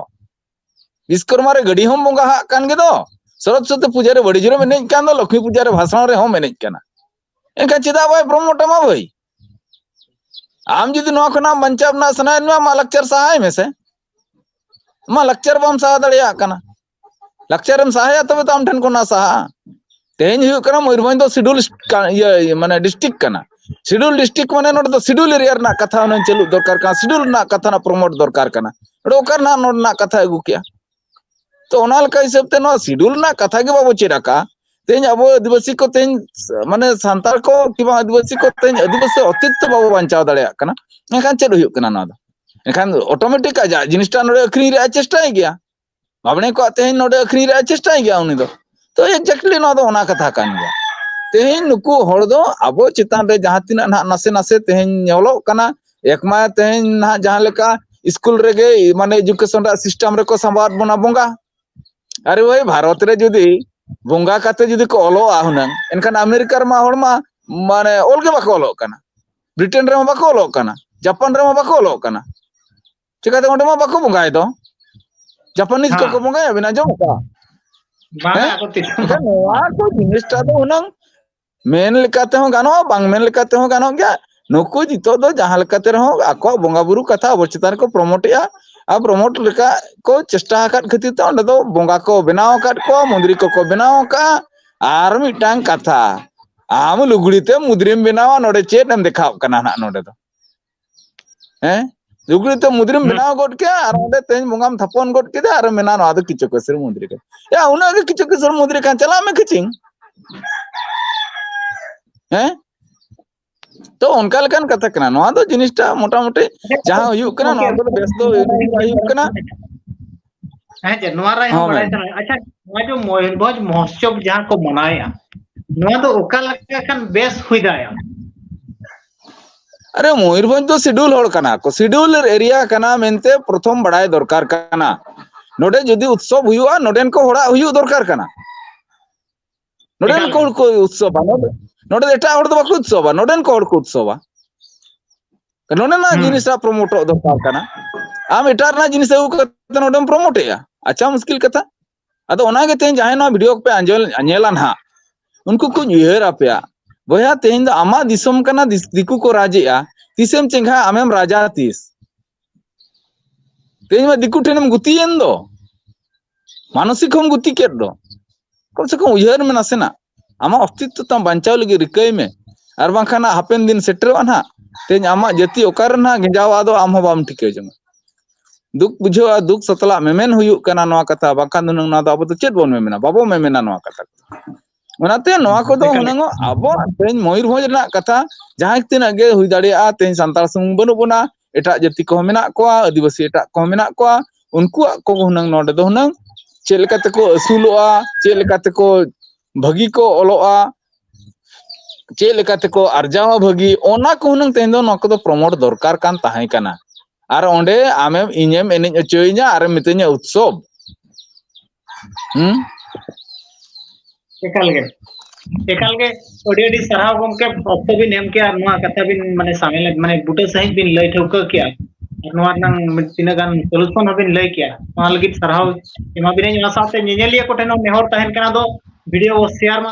ᱵᱤᱥᱠᱚᱨᱢᱟ ᱨᱮ ᱜᱟᱹᱰᱤ ᱦᱚᱸᱢ ᱵᱚᱸᱜᱟ ᱦᱟᱜ ᱠᱟᱱ ᱜᱮ ᱫᱚ, ᱥᱚᱨᱚᱥᱚᱛᱤ ᱯᱩᱡᱟᱹ ᱨᱮ ᱵᱟᱹᱲᱤ ᱡᱳᱨᱮᱢ ᱮᱱᱮᱡ ᱠᱟᱱ ᱫᱚ, ᱞᱚᱠᱷᱢᱤ ᱯᱩᱡᱟᱹ ᱨᱮ ᱵᱷᱟᱥᱚᱱ ᱨᱮᱦᱚᱸᱢ ᱮᱱᱮᱡ ᱠᱟᱱᱟ᱾ ᱮᱱᱠᱷᱟᱱ ᱪᱮᱫᱟᱜ ᱵᱟᱭ ᱯᱨᱚᱢᱳᱴ ᱟᱢᱟ ᱵᱷᱟᱹᱭ? ᱟᱢ ᱡᱩᱫᱤ ᱱᱚᱣᱟ ᱠᱷᱚᱱᱟᱜ ᱵᱟᱧᱪᱟᱣ ᱨᱮᱱᱟᱜ ᱥᱟᱱᱟᱭᱮᱫ ᱢᱮᱭᱟ, ᱟᱢᱟᱜ ᱞᱟᱠᱪᱟᱨ ᱥᱟᱦᱟᱭ ᱢᱮᱥᱮ᱾ ᱟᱢᱟᱜ ᱞᱟᱠᱪᱟᱨ ᱵᱟᱢ ᱥᱟᱦᱟ ᱫᱟᱲᱮᱭᱟᱜ ᱠᱟᱱᱟ᱾ ᱞᱟᱠᱪᱟᱨᱮᱢ ᱥᱟᱦᱟᱭᱟ ᱛᱚᱵᱮ ᱛᱚ ᱟᱢ ᱴᱷᱮᱱ ᱠᱷᱚᱱᱟᱜ ᱥᱟᱦᱟᱜᱼᱟ᱾ ᱛᱮᱦᱮᱧ ᱦᱩᱭᱩᱜ ᱠᱟᱱᱟ ᱢᱚᱭᱩᱨᱵᱷᱚᱸᱡᱽ ᱫᱚ ᱥᱤᱰᱩᱞ ᱤᱭᱟᱹ ᱢᱟᱱᱮ ᱰᱤᱥᱴᱨᱤᱠᱴ ᱠᱟᱱᱟ᱾ ᱥᱤᱰᱩᱞ ᱰᱤᱥᱴᱨᱤᱠᱴ ᱢᱟᱱᱮ ᱱᱚᱰᱮ ᱫᱚ ᱥᱤᱰᱩᱞ ᱮᱨᱤᱭᱟ ᱨᱮᱱᱟᱜ ᱠᱟᱛᱷᱟ ᱦᱩᱱᱟᱹᱝ ᱪᱟᱹᱞᱩᱜ ᱫᱚᱨᱠᱟᱨ ᱠᱟᱱᱟ, ᱥᱤᱰᱩᱞ ᱨᱮᱱᱟᱜ ᱠᱟᱛᱷᱟ ᱨᱮᱱᱟᱜ ᱯᱨᱚᱢᱳᱴ ᱫᱚᱨᱠᱟᱨ ᱠᱟᱱᱟ᱾ ᱱᱚᱰᱮ ᱚᱠᱟ ᱨᱮᱱᱟᱜ ᱱᱚᱰᱮᱱᱟᱜ ᱠᱟᱛᱷᱟ ᱟᱹᱜᱩ ᱠᱮᱜᱼᱟ? ᱛᱚ ᱚᱱᱟ ᱞᱮᱠᱟ ᱦᱤᱥᱟᱹᱵ ᱛᱮ ᱱᱚᱣᱟ ᱥᱤᱰᱩᱞ ᱨᱮᱱᱟᱜ ᱠᱟᱛᱷᱟ ᱜᱮ ᱵᱟᱵᱚ ᱪᱮᱫ ᱟᱠᱟᱫᱼᱟ᱾ ᱛᱮᱦᱮᱧ ᱟᱵᱚ ᱟᱹᱫᱤᱵᱟᱹᱥᱤ ᱠᱚ ᱛᱮᱦᱮᱧ ᱢᱟᱱᱮ ᱥᱟᱱᱛᱟᱲ ᱠᱚ ᱠᱤ ᱵᱟᱝ ᱟᱹᱫᱤᱵᱟᱹᱥᱤ ᱠᱚ ᱛᱮᱦᱮᱧ ᱟᱹᱫᱤᱵᱟᱹᱥᱤ ᱚᱛᱤᱛ ᱛᱮ ᱵᱟᱵᱚ ᱵᱟᱧᱪᱟᱣ ᱫᱟᱲᱮᱭᱟᱜ ᱠᱟᱱᱟ᱾ ᱮᱱᱠᱷᱟᱱ ᱪᱮᱫ ᱦᱩᱭᱩᱜ ᱠᱟᱱᱟ ᱱᱚᱣᱟ ᱫᱚ? ᱮᱱᱠᱷᱟᱱ ᱚᱴᱳᱢᱮᱴᱤᱠ ᱟᱡᱟᱜ ᱡᱤᱱᱤᱥᱴᱟ ᱱᱚᱰᱮ ᱟᱹᱠᱷᱨᱤᱧ ᱨᱮᱭᱟᱜ ᱮ ᱪᱮᱥᱴᱟᱭ ᱜᱮᱭᱟ᱾ ᱵᱟᱵᱽᱱᱮ ᱠᱚᱣᱟᱜ ᱛᱮᱦᱮᱧ ᱱᱚᱰᱮ ᱟᱹᱠᱷᱨᱤᱧ ᱨᱮᱭᱟᱜ ᱮ ᱪᱮᱥᱴᱟᱭ ᱜᱮᱭᱟ ᱩᱱᱤ ᱫᱚ᱾ ᱛᱚ exactly ᱱᱚᱣᱟ ᱫᱚ ᱚᱱᱟ ᱠᱟᱛᱷᱟ ᱠᱟᱱ ᱜᱮᱭᱟ᱾ ᱛᱮᱦᱮᱧ ᱱᱩᱠᱩ ᱦᱚᱲ ᱫᱚ ᱟᱵᱚ ᱪᱮᱛᱟᱱ ᱨᱮ ᱡᱟᱦᱟᱸ ᱛᱤᱱᱟᱹᱜ ᱱᱟᱦᱟᱜ ᱱᱟᱥᱮ ᱱᱟᱥᱮ ᱛᱮᱦᱮᱧ ᱧᱮᱞᱚᱜ ᱠᱟᱱᱟ, ᱮᱠᱢᱟ ᱛᱮᱦᱮᱧ ᱱᱟᱦᱟᱜ ᱡᱟᱦᱟᱸ ᱞᱮᱠᱟ ᱥᱠᱩᱞ ᱨᱮᱜᱮ ᱢᱟᱱᱮ ᱮᱡᱩᱠᱮᱥᱚᱱ ᱨᱮᱭᱟᱜ ᱥᱤᱥᱴᱮᱢ ᱨᱮᱠᱚ ᱥᱟᱢᱵᱟᱣᱟᱫ ᱵᱚᱱᱟ ᱵᱚᱸᱜᱟ᱾ ᱟᱨᱮ ᱵᱷᱟᱹᱭ, ᱵᱷᱟᱨᱚᱛ ᱨᱮ ᱡᱩᱫᱤ ᱵᱚᱸᱜᱟ ᱠᱟᱛᱮ ᱡᱩᱫᱤ ᱠᱚ ᱚᱞᱚᱜᱼᱟ ᱦᱩᱱᱟᱹᱝ, ᱮᱱᱠᱷᱟᱱ ᱟᱢᱮᱨᱤᱠᱟ ᱨᱮᱢᱟ ᱦᱚᱲ ᱢᱟ ᱢᱟᱱᱮ ᱚᱞ ᱜᱮ ᱵᱟᱠᱚ ᱚᱞᱚᱜ ᱠᱟᱱᱟ, ᱵᱨᱤᱴᱮᱱ ᱨᱮᱦᱚᱸ ᱵᱟᱠᱚ ᱚᱞᱚᱜ ᱠᱟᱱᱟ, ᱡᱟᱯᱟᱱ ᱨᱮᱦᱚᱸ ᱵᱟᱠᱚ ᱚᱞᱚᱜ ᱠᱟᱱᱟ᱾ ᱪᱤᱠᱟᱹᱛᱮ ᱚᱸᱰᱮ ᱢᱟ ᱵᱟᱠᱚ ᱵᱚᱸᱜᱟᱭ ᱫᱚ, ᱡᱟᱯᱟᱱᱤᱡ ᱦᱮᱸ᱾ ᱠᱚᱠᱚ ᱵᱚᱸᱜᱟᱭᱟ, ᱵᱤᱱ ᱟᱸᱡᱚᱢ ᱟᱠᱟᱫᱼᱟ? ᱵᱟᱝ, ᱦᱮᱸ? ᱟᱠᱚ ᱛᱤᱥ ᱦᱚᱸ ᱮᱱᱠᱷᱟᱱ ᱵᱟᱝ᱾ ᱱᱚᱣᱟ ᱠᱚ ᱡᱤᱱᱤᱥᱴᱟ ᱫᱚ ᱦᱩᱱᱟᱹᱝ ᱢᱮᱱ ᱞᱮᱠᱟ ᱛᱮᱦᱚᱸ ᱜᱟᱱᱚᱜᱼᱟ, ᱵᱟᱝ ᱢᱮᱱ ᱞᱮᱠᱟ ᱛᱮᱦᱚᱸ ᱜᱟᱱᱚᱜ ᱜᱮᱭᱟ᱾ ᱱᱩᱠᱩ ᱱᱤᱛᱚᱜ ᱫᱚ ᱡᱟᱦᱟᱸ ᱞᱮᱠᱟ ᱛᱮ ᱨᱮᱦᱚᱸ ᱟᱠᱚᱣᱟᱜ ᱵᱚᱸᱜᱟ ᱵᱩᱨᱩ ᱠᱟᱛᱷᱟ ᱟᱵᱚ ᱪᱮᱛᱟᱱ ᱨᱮᱠᱚ ᱯᱨᱚᱢᱳᱴᱮᱜᱼᱟ, ᱟᱨ ᱯᱨᱚᱢᱳᱴ ᱞᱮᱠᱟ ᱠᱚ ᱪᱮᱥᱴᱟ ᱟᱠᱟᱫ ᱠᱷᱟᱹᱛᱤᱨ ᱛᱮ ᱚᱸᱰᱮ ᱫᱚ ᱵᱚᱸᱜᱟ ᱠᱚ ᱵᱮᱱᱟᱣ ᱟᱠᱟᱫ ᱠᱚᱣᱟ, ᱢᱚᱱᱫᱤᱨ ᱠᱚᱠᱚ ᱵᱮᱱᱟᱣ ᱟᱠᱟᱫᱼᱟ᱾ ᱟᱨ ᱢᱤᱫᱴᱟᱝ ᱠᱟᱛᱷᱟ, ᱟᱢ ᱞᱩᱜᱽᱲᱤ ᱛᱮ ᱢᱚᱱᱫᱤᱨᱮᱢ ᱵᱮᱱᱟᱣᱟ, ᱱᱚᱰᱮ ᱪᱮᱫ ᱮᱢ ᱫᱮᱠᱷᱟᱣ ᱠᱟᱱᱟ ᱱᱟᱦᱟᱜ ᱱᱚᱰᱮ ᱫᱚ? ᱦᱮᱸ? ᱞᱩᱜᱽᱲᱤ ᱛᱮ ᱢᱚᱱᱫᱤᱨᱮᱢ ᱦᱩᱸ᱾ ᱵᱮᱱᱟᱣ ᱜᱚᱫ ᱠᱮᱫᱟ ᱟᱨ ᱚᱸᱰᱮ ᱛᱮᱦᱮᱧ ᱵᱚᱸᱜᱟᱢ ᱛᱷᱟᱯᱚᱱ ᱜᱚᱫ ᱠᱮᱫᱟ ᱟᱨ ᱮᱢ ᱢᱮᱱᱟ ᱱᱚᱣᱟ ᱫᱚ ᱠᱤᱪᱚᱠᱮᱥᱚᱨ ᱢᱚᱱᱫᱤᱨ ᱠᱟᱱᱟ᱾ ᱭᱟ, ᱩᱱᱟᱹᱜ ᱜᱮ ᱠᱤᱪᱚᱠᱮᱥᱚᱨ ᱢᱚᱱᱫᱤᱨ ᱠᱟᱱ, ᱪᱟᱞᱟᱜ ᱢᱮ ᱠᱤᱪᱤᱝ᱾ ᱦᱮᱸ? ᱛᱚ ᱚᱱᱠᱟ ᱞᱮᱠᱟᱱ ᱠᱟᱛᱷᱟ ᱠᱟᱱᱟ᱾ ᱱᱚᱣᱟ ᱫᱚ ᱡᱤᱱᱤᱥᱴᱟ ᱢᱚᱴᱟᱢᱩᱴᱤ ᱡᱟᱦᱟᱸ ᱦᱩᱭᱩᱜ ᱠᱟᱱᱟ, ᱱᱚᱣᱟ ᱠᱚᱫᱚ ᱵᱮᱥ ᱫᱚ ᱦᱩᱭᱩᱜ ᱵᱟᱭ ᱦᱩᱭᱩᱜ ᱠᱟᱱᱟ᱾ ᱦᱮᱸ ᱪᱮ, ᱱᱚᱣᱟ ᱨᱟᱭ ᱦᱚᱸ ᱦᱚᱸ ᱵᱟᱲᱟᱭ ᱢᱮᱱ᱾ ᱥᱟᱱᱟᱧᱟ᱾ ᱟᱪᱪᱷᱟ, ᱱᱚᱣᱟ ᱡᱮ ᱢᱚᱭᱩᱨᱵᱷᱚᱸᱡᱽ ᱢᱚᱦᱳᱛᱥᱚᱵ ᱡᱟᱦᱟᱸ ᱠᱚ ᱢᱟᱱᱟᱣᱮᱫᱼᱟ, ᱱᱚᱣᱟ ᱫᱚ ᱚᱠᱟ ᱞᱮᱠᱟ ᱠᱷᱟᱱ ᱵᱮᱥ ᱦᱩᱭ ᱫᱟᱲᱮᱭᱟᱜᱼᱟ? ᱟᱨᱮ, ᱢᱚᱭᱩᱨᱵᱷᱚᱸᱡᱽ ᱫᱚ ᱥᱤᱰᱩᱞ ᱦᱚᱲ ᱠᱟᱱᱟ ᱠᱚ, ᱥᱤᱰᱩᱞ ᱮᱨᱤᱭᱟ ᱠᱟᱱᱟ ᱢᱮᱱᱛᱮ ᱯᱨᱚᱛᱷᱚᱢ ᱵᱟᱲᱟᱭ ᱫᱚᱨᱠᱟᱨ ᱠᱟᱱᱟ᱾ ᱱᱚᱰᱮ ᱡᱩᱫᱤ ᱩᱛᱥᱚᱵ ᱦᱩᱭᱩᱜᱼᱟ, ᱱᱚᱰᱮᱱ ᱠᱚ ᱦᱚᱲᱟᱜ ᱦᱩᱭᱩᱜ ᱫᱚᱨᱠᱟᱨ ᱠᱟᱱᱟ᱾ ᱱᱚᱰᱮᱱ ᱮᱠᱟᱞ ᱠᱚ ᱜᱮ᱾ ᱦᱚᱲ ᱠᱚ ᱩᱛᱥᱚᱵᱟ, ᱱᱚᱰᱮ, ᱱᱚᱰᱮ ᱫᱚ ᱮᱴᱟᱜ ᱦᱚᱲ ᱫᱚ ᱵᱟᱠᱚ ᱩᱛᱥᱚᱵᱟ, ᱱᱚᱰᱮᱱ ᱠᱚ ᱦᱚᱲ ᱠᱚ ᱩᱛᱥᱚᱵᱟ᱾ ᱱᱚᱰᱮᱱᱟᱜ ᱦᱩᱸ᱾ ᱡᱤᱱᱤᱥ ᱨᱮᱱᱟᱜ ᱯᱨᱚᱢᱳᱴᱚᱜ ᱫᱚᱨᱠᱟᱨ ᱠᱟᱱᱟ᱾ ᱟᱢ ᱮᱴᱟᱜ ᱨᱮᱱᱟᱜ ᱡᱤᱱᱤᱥ ᱟᱹᱜᱩ ᱠᱟᱛᱮ ᱱᱚᱰᱮᱢ ᱯᱨᱚᱢᱳᱴᱮᱜᱼᱟ, ᱟᱪᱪᱷᱟ, ᱢᱩᱥᱠᱤᱞ ᱠᱟᱛᱷᱟ᱾ ᱟᱫᱚ ᱚᱱᱟᱜᱮ ᱛᱮᱦᱮᱧ ᱡᱟᱦᱟᱸᱭ ᱱᱚᱣᱟ ᱵᱷᱤᱰᱤᱭᱳ ᱠᱚᱯᱮ ᱟᱸᱡᱚᱢ, ᱧᱮᱞᱟ ᱱᱟᱦᱟᱜ, ᱩᱱᱠᱩ ᱠᱚᱧ ᱩᱭᱦᱟᱹᱨ ᱟᱯᱮᱭᱟ, ᱵᱚᱭᱦᱟ, ᱛᱮᱦᱮᱧ ᱫᱚ ᱟᱢᱟᱜ ᱫᱤᱥᱚᱢ ᱠᱟᱱᱟ, ᱫᱤᱥ-, ᱫᱤᱠᱩ ᱠᱚ ᱨᱟᱡᱮᱜᱼᱟ, ᱛᱤᱥᱮᱢ ᱪᱮᱸᱜᱷᱟ, ᱟᱢᱮᱢ ᱨᱟᱡᱟ ᱛᱤᱥ? ᱛᱮᱦᱮᱧ ᱢᱟ ᱫᱤᱠᱩ ᱴᱷᱮᱱᱮᱢ ᱜᱩᱛᱤᱭᱮᱱ ᱫᱚ, ᱢᱟᱱᱚᱥᱤᱠ ᱦᱚᱸᱢ ᱜᱩᱛᱤ ᱠᱮᱫ ᱫᱚ᱾ ᱠᱚᱢ ᱥᱮ ᱠᱚᱢ ᱩᱭᱦᱟᱹᱨ ᱢᱮ ᱱᱟᱥᱮᱱᱟᱜ, ᱟᱢᱟᱜ ᱚᱥᱛᱤᱛᱛᱚ ᱛᱟᱢ ᱵᱟᱧᱪᱟᱣ ᱞᱟᱹᱜᱤᱫ ᱨᱤᱠᱟᱹᱭ ᱢᱮ, ᱟᱨ ᱵᱟᱝᱠᱷᱟᱱ ᱦᱟᱯᱮᱱ ᱫᱤᱱ ᱥᱮᱴᱮᱨᱚᱜᱼᱟ ᱱᱟᱦᱟᱜ, ᱛᱮᱦᱮᱧ ᱟᱢᱟᱜ ᱡᱟᱹᱛᱤ ᱚᱠᱟᱨᱮ ᱱᱟᱦᱟᱜ ᱜᱮᱸᱡᱟᱣ ᱟᱫᱚᱜᱼᱟ, ᱟᱢ ᱦᱚᱸ ᱵᱟᱢ ᱴᱷᱤᱠᱟᱹ ᱡᱚᱝᱟ᱾ ᱫᱩᱠ ᱵᱩᱡᱷᱟᱹᱜᱼᱟ, ᱫᱩᱠ ᱥᱟᱛᱞᱟᱜ ᱢᱮᱢᱮᱱ ᱦᱩᱭᱩᱜ ᱠᱟᱱᱟ ᱱᱚᱣᱟ ᱠᱟᱛᱷᱟ, ᱵᱟᱝᱠᱷᱟᱱ ᱫᱚ ᱦᱩᱱᱟᱹᱝ ᱱᱚᱣᱟ ᱫᱚ ᱟᱵᱚ ᱫᱚ ᱪᱮᱫ ᱵᱚᱱ ᱢᱮᱢᱮᱱᱟ? ᱵᱟᱵᱚ ᱢᱮᱢᱮᱱᱟ ᱱᱚᱣᱟ ᱠᱟᱛᱷᱟ᱾ ᱚᱱᱟᱛᱮ ᱱᱚᱣᱟ ᱠᱚᱫᱚ ᱮᱠᱟᱞ᱾ ᱦᱩᱱᱟᱹᱝ ᱟᱵᱚ ᱛᱮᱦᱮᱧ ᱢᱚᱭᱩᱨᱵᱷᱚᱸᱡᱽ ᱨᱮᱱᱟᱜ ᱠᱟᱛᱷᱟ, ᱡᱟᱦᱟᱸ ᱛᱤᱱᱟᱹᱜ ᱜᱮ ᱦᱩᱭ ᱫᱟᱲᱮᱭᱟᱜᱼᱟ, ᱛᱮᱦᱮᱧ ᱥᱟᱱᱛᱟᱲ ᱥᱩᱢᱩᱝ ᱵᱟᱹᱱᱩᱜ ᱵᱚᱱᱟ, ᱮᱴᱟᱜ ᱡᱟᱹᱛᱤ ᱠᱚᱦᱚᱸ ᱢᱮᱱᱟᱜ ᱠᱚᱣᱟ, ᱟᱹᱫᱤᱵᱟᱹᱥᱤ ᱮᱴᱟᱜ ᱠᱚᱦᱚᱸ ᱢᱮᱱᱟᱜ ᱠᱚᱣᱟ, ᱩᱱᱠᱩᱣᱟᱜ ᱠᱚ ᱦᱩᱱᱟᱹᱝ ᱱᱚᱰᱮ ᱫᱚ ᱦᱩᱱᱟᱹᱝ ᱪᱮᱫ ᱞᱮᱠᱟ ᱛᱮᱠᱚ ᱟᱹᱥᱩᱞᱚᱜᱼᱟ, ᱪᱮᱫ ᱞᱮᱠᱟ ᱛᱮᱠᱚ ᱵᱷᱟᱹᱜᱤ ᱠᱚ ᱚᱞᱚᱜᱼᱟ, ᱪᱮᱫ ᱞᱮᱠᱟ ᱛᱮᱠᱚ ᱟᱨᱡᱟᱣᱟ ᱵᱷᱟᱹᱜᱤ, ᱚᱱᱟ ᱠᱚ ᱦᱩᱱᱟᱹᱝ ᱛᱮᱦᱮᱧ ᱫᱚ ᱱᱚᱣᱟ ᱠᱚᱫᱚ promote ᱫᱚᱨᱠᱟᱨ ᱠᱟᱱ ᱛᱟᱦᱮᱸ ᱠᱟᱱᱟ᱾ ᱟᱨ ᱚᱸᱰᱮ ᱟᱢᱮᱢ, ᱤᱧᱮᱢ ᱮᱱᱮᱡ ᱦᱚᱪᱚᱭᱤᱧᱟ ᱟᱨᱮᱢ ᱢᱤᱛᱟᱹᱧᱟ ᱩᱛᱥᱚᱵ᱾ ᱦᱩᱸ? ᱮᱠᱟᱞ ᱜᱮ, ᱮᱠᱟᱞ ᱜᱮ᱾ ᱟᱹᱰᱤ ᱟᱹᱰᱤ ᱥᱟᱨᱦᱟᱣ ᱜᱚᱢᱠᱮ, ᱚᱠᱛᱚ ᱵᱤᱱ ᱮᱢ ᱠᱮᱜᱼᱟ, ᱱᱚᱣᱟ ᱠᱟᱛᱷᱟ ᱵᱤᱱ ᱢᱟᱱᱮ ᱥᱟᱢᱮᱞ, ᱢᱟᱱᱮ ᱵᱩᱴᱟᱹ ᱥᱟᱺᱦᱤᱡ ᱵᱤᱱ ᱞᱟᱹᱭ ᱴᱷᱟᱹᱣᱠᱟᱹ ᱠᱮᱜᱼᱟ, ᱟᱨ ᱱᱚᱣᱟ ᱨᱮᱱᱟᱝ ᱢᱤᱫ ᱛᱤᱱᱟᱹᱜ ᱜᱟᱱ solution ᱦᱚᱸᱵᱤᱱ ᱞᱟᱹᱭ ᱠᱮᱜᱼᱟ, ᱚᱱᱟ ᱞᱟᱹᱜᱤᱫ ᱥᱟᱨᱦᱟᱣ ᱮᱢᱟ ᱵᱤᱱᱟᱹᱧ᱾ ᱚᱱᱟ ᱥᱟᱶᱛᱮ ᱧᱮᱧᱮᱞᱤᱭᱟᱹ ᱠᱚᱴᱷᱮᱱ ᱦᱚᱸ ᱱᱮᱦᱚᱨ ᱛᱟᱦᱮᱱ ᱠᱟᱱᱟ, ᱫᱚ video share ᱢᱟ